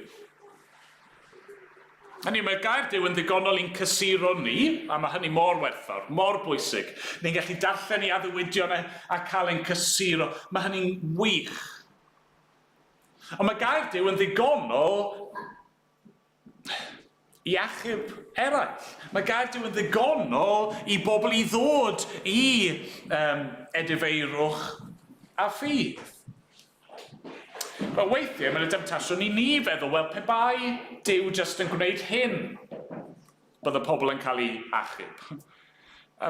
Hynny yw, mae gair Duw yn ddigonol i'n cysuro ni, a mae hynny mor werthfawr, mor bwysig. Ni'n gallu darllen ei addewidion e a cael ein cysuro. Mae hynny'n wych. Ond mae gair Duw yn ddigonol i achub eraill. Mae gair Duw yn ddigonol i bobl i ddod i um, edifeirwch a ffydd. Wel, weithiau mae'n y demtasiwn i ni feddwl, wel, pe bai Duw jyst yn gwneud hyn, bydde pobl yn cael eu achub.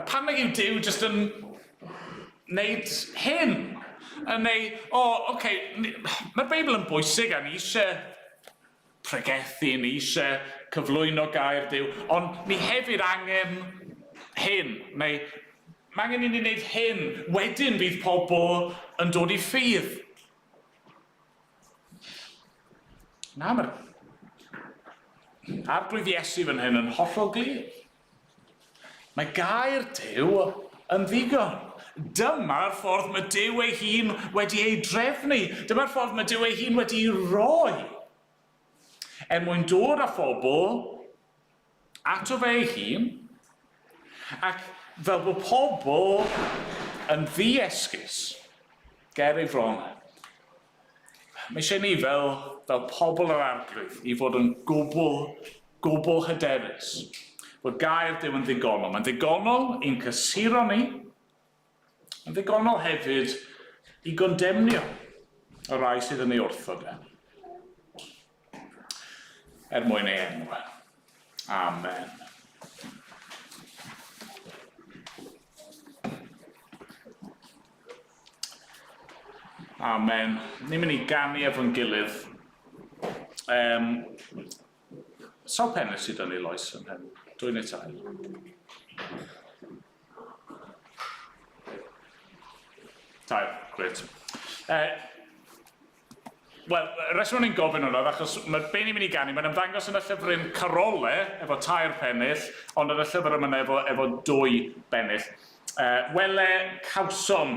Pam nag yw Duw jyst yn wneud hyn? Neu, o, oh, oce, okay, mae'r Beibl yn bwysig a ni eisiau pregethu, ni eisiau cyflwyno gair Duw, ond ni hefyd angen hyn, neu mae angen i ni wneud hyn, wedyn bydd pobl yn dod i ffydd. Na, mae'r Arglwydd Iesu fan hyn yn hollol glir. Mae gair Duw yn ddigon. Dyma'r ffordd mae Duw ei hun wedi ei drefnu. Dyma'r ffordd mae Duw ei hun wedi ei roi. Er mwyn dod â phobl ato fe ei hun, ac fel bod pobl yn ddi-esgus ger ei fron. Mae eisiau ni fel, fel pobl yr Arglwydd i fod yn gwbl, gwbl hyderus bod gair Duw yn ddigonol. Mae'n ddigonol i'n cysuro ni, yn ddigonol hefyd i gondemnio y rhai sydd yn ei wrthod e. Er mwyn ei enw. Amen. Amen. Ni'n mynd i ganu efo'n gilydd. Um, sawl pennill sydd yn ei loes yn hyn? Dwy neu tair? Tair, gret. Wel, y rheswm o'n i'n gofyn hwnna oedd achos mae be ni'n mynd i ganu, mae'n ymddangos yn y llyfryn carole efo tair pennill, ond yn y llyfr yma efo, efo dwy bennill. Wele cawsom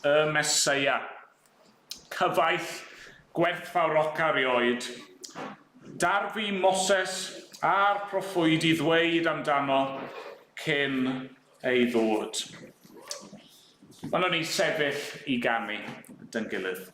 y Meseia, cyfaill gwerthfawroca rioed, darfu Moses a'r proffwyd i ddweud amdano cyn ei ddod. Maen nhw'n ei sefyll i ganu dy'n gilydd.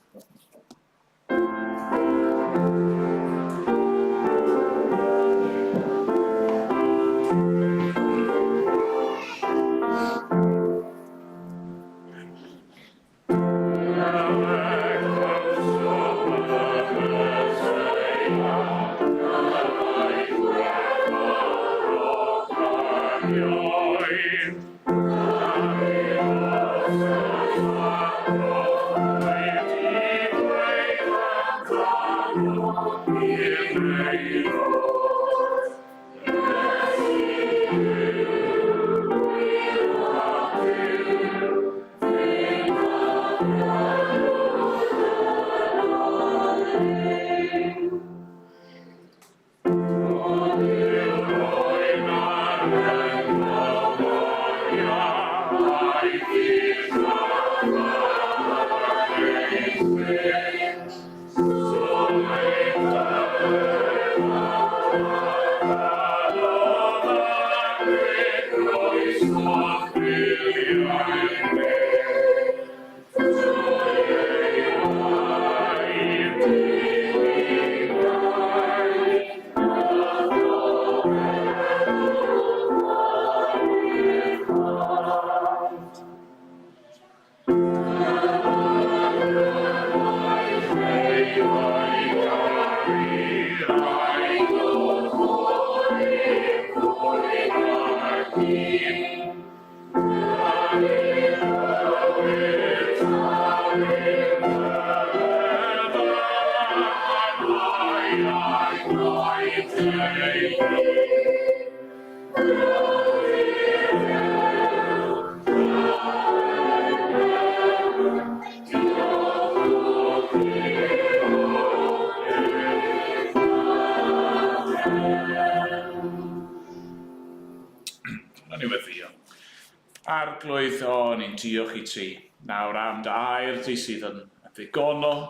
Arglwydd, o, ni'n diolch i ti nawr am dy air di sydd yn ddigonol.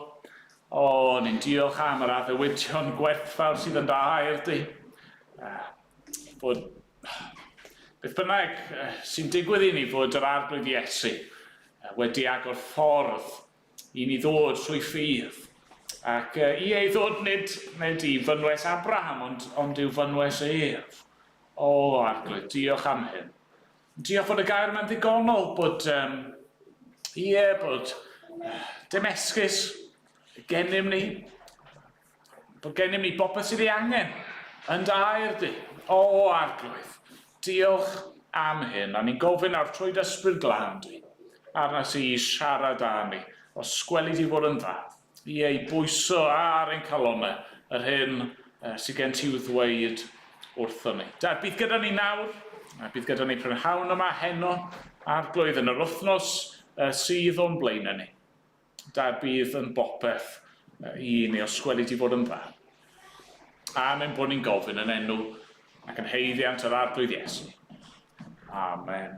O, ni'n diolch am yr addewidion gwerthfawr sydd yn dy air di. Bod beth bynnag sy'n digwydd i ni fod yr Arglwydd Iesu wedi agor ffordd i ni ddod trwy ffydd. Ac i ei ddod nid, nid i fynwes Abraham, ond, ond i'w fynwes ef. O, Arglwydd, diolch am hyn. Diolch fod y gair yma'n ddigonol, bod, um, ie, bod dim esgus. gennym ni, bod gennym ni bopeth sydd ei angen yn dy air di. O, Arglwydd, diolch am hyn, a ni'n gofyn nawr trwy dy Ysbryd Glân di, arna ti i siarad â ni, os gweli di fod yn dda, i ei bwyso ar ein calonnau yr hyn sydd gen ti i'w ddweud wrthon ni. Dad, bydd gyda ni nawr, a bydd gyda ni prynhawn yma heno, Arglwydd, yn yr wythnos sydd o'n blaenau ni. Dad, bydd yn bopeth i ni os gweli di fod yn dda. Amen bod ni'n gofyn yn enw ac yn haeddiant yr Arglwydd Iesu. Amen.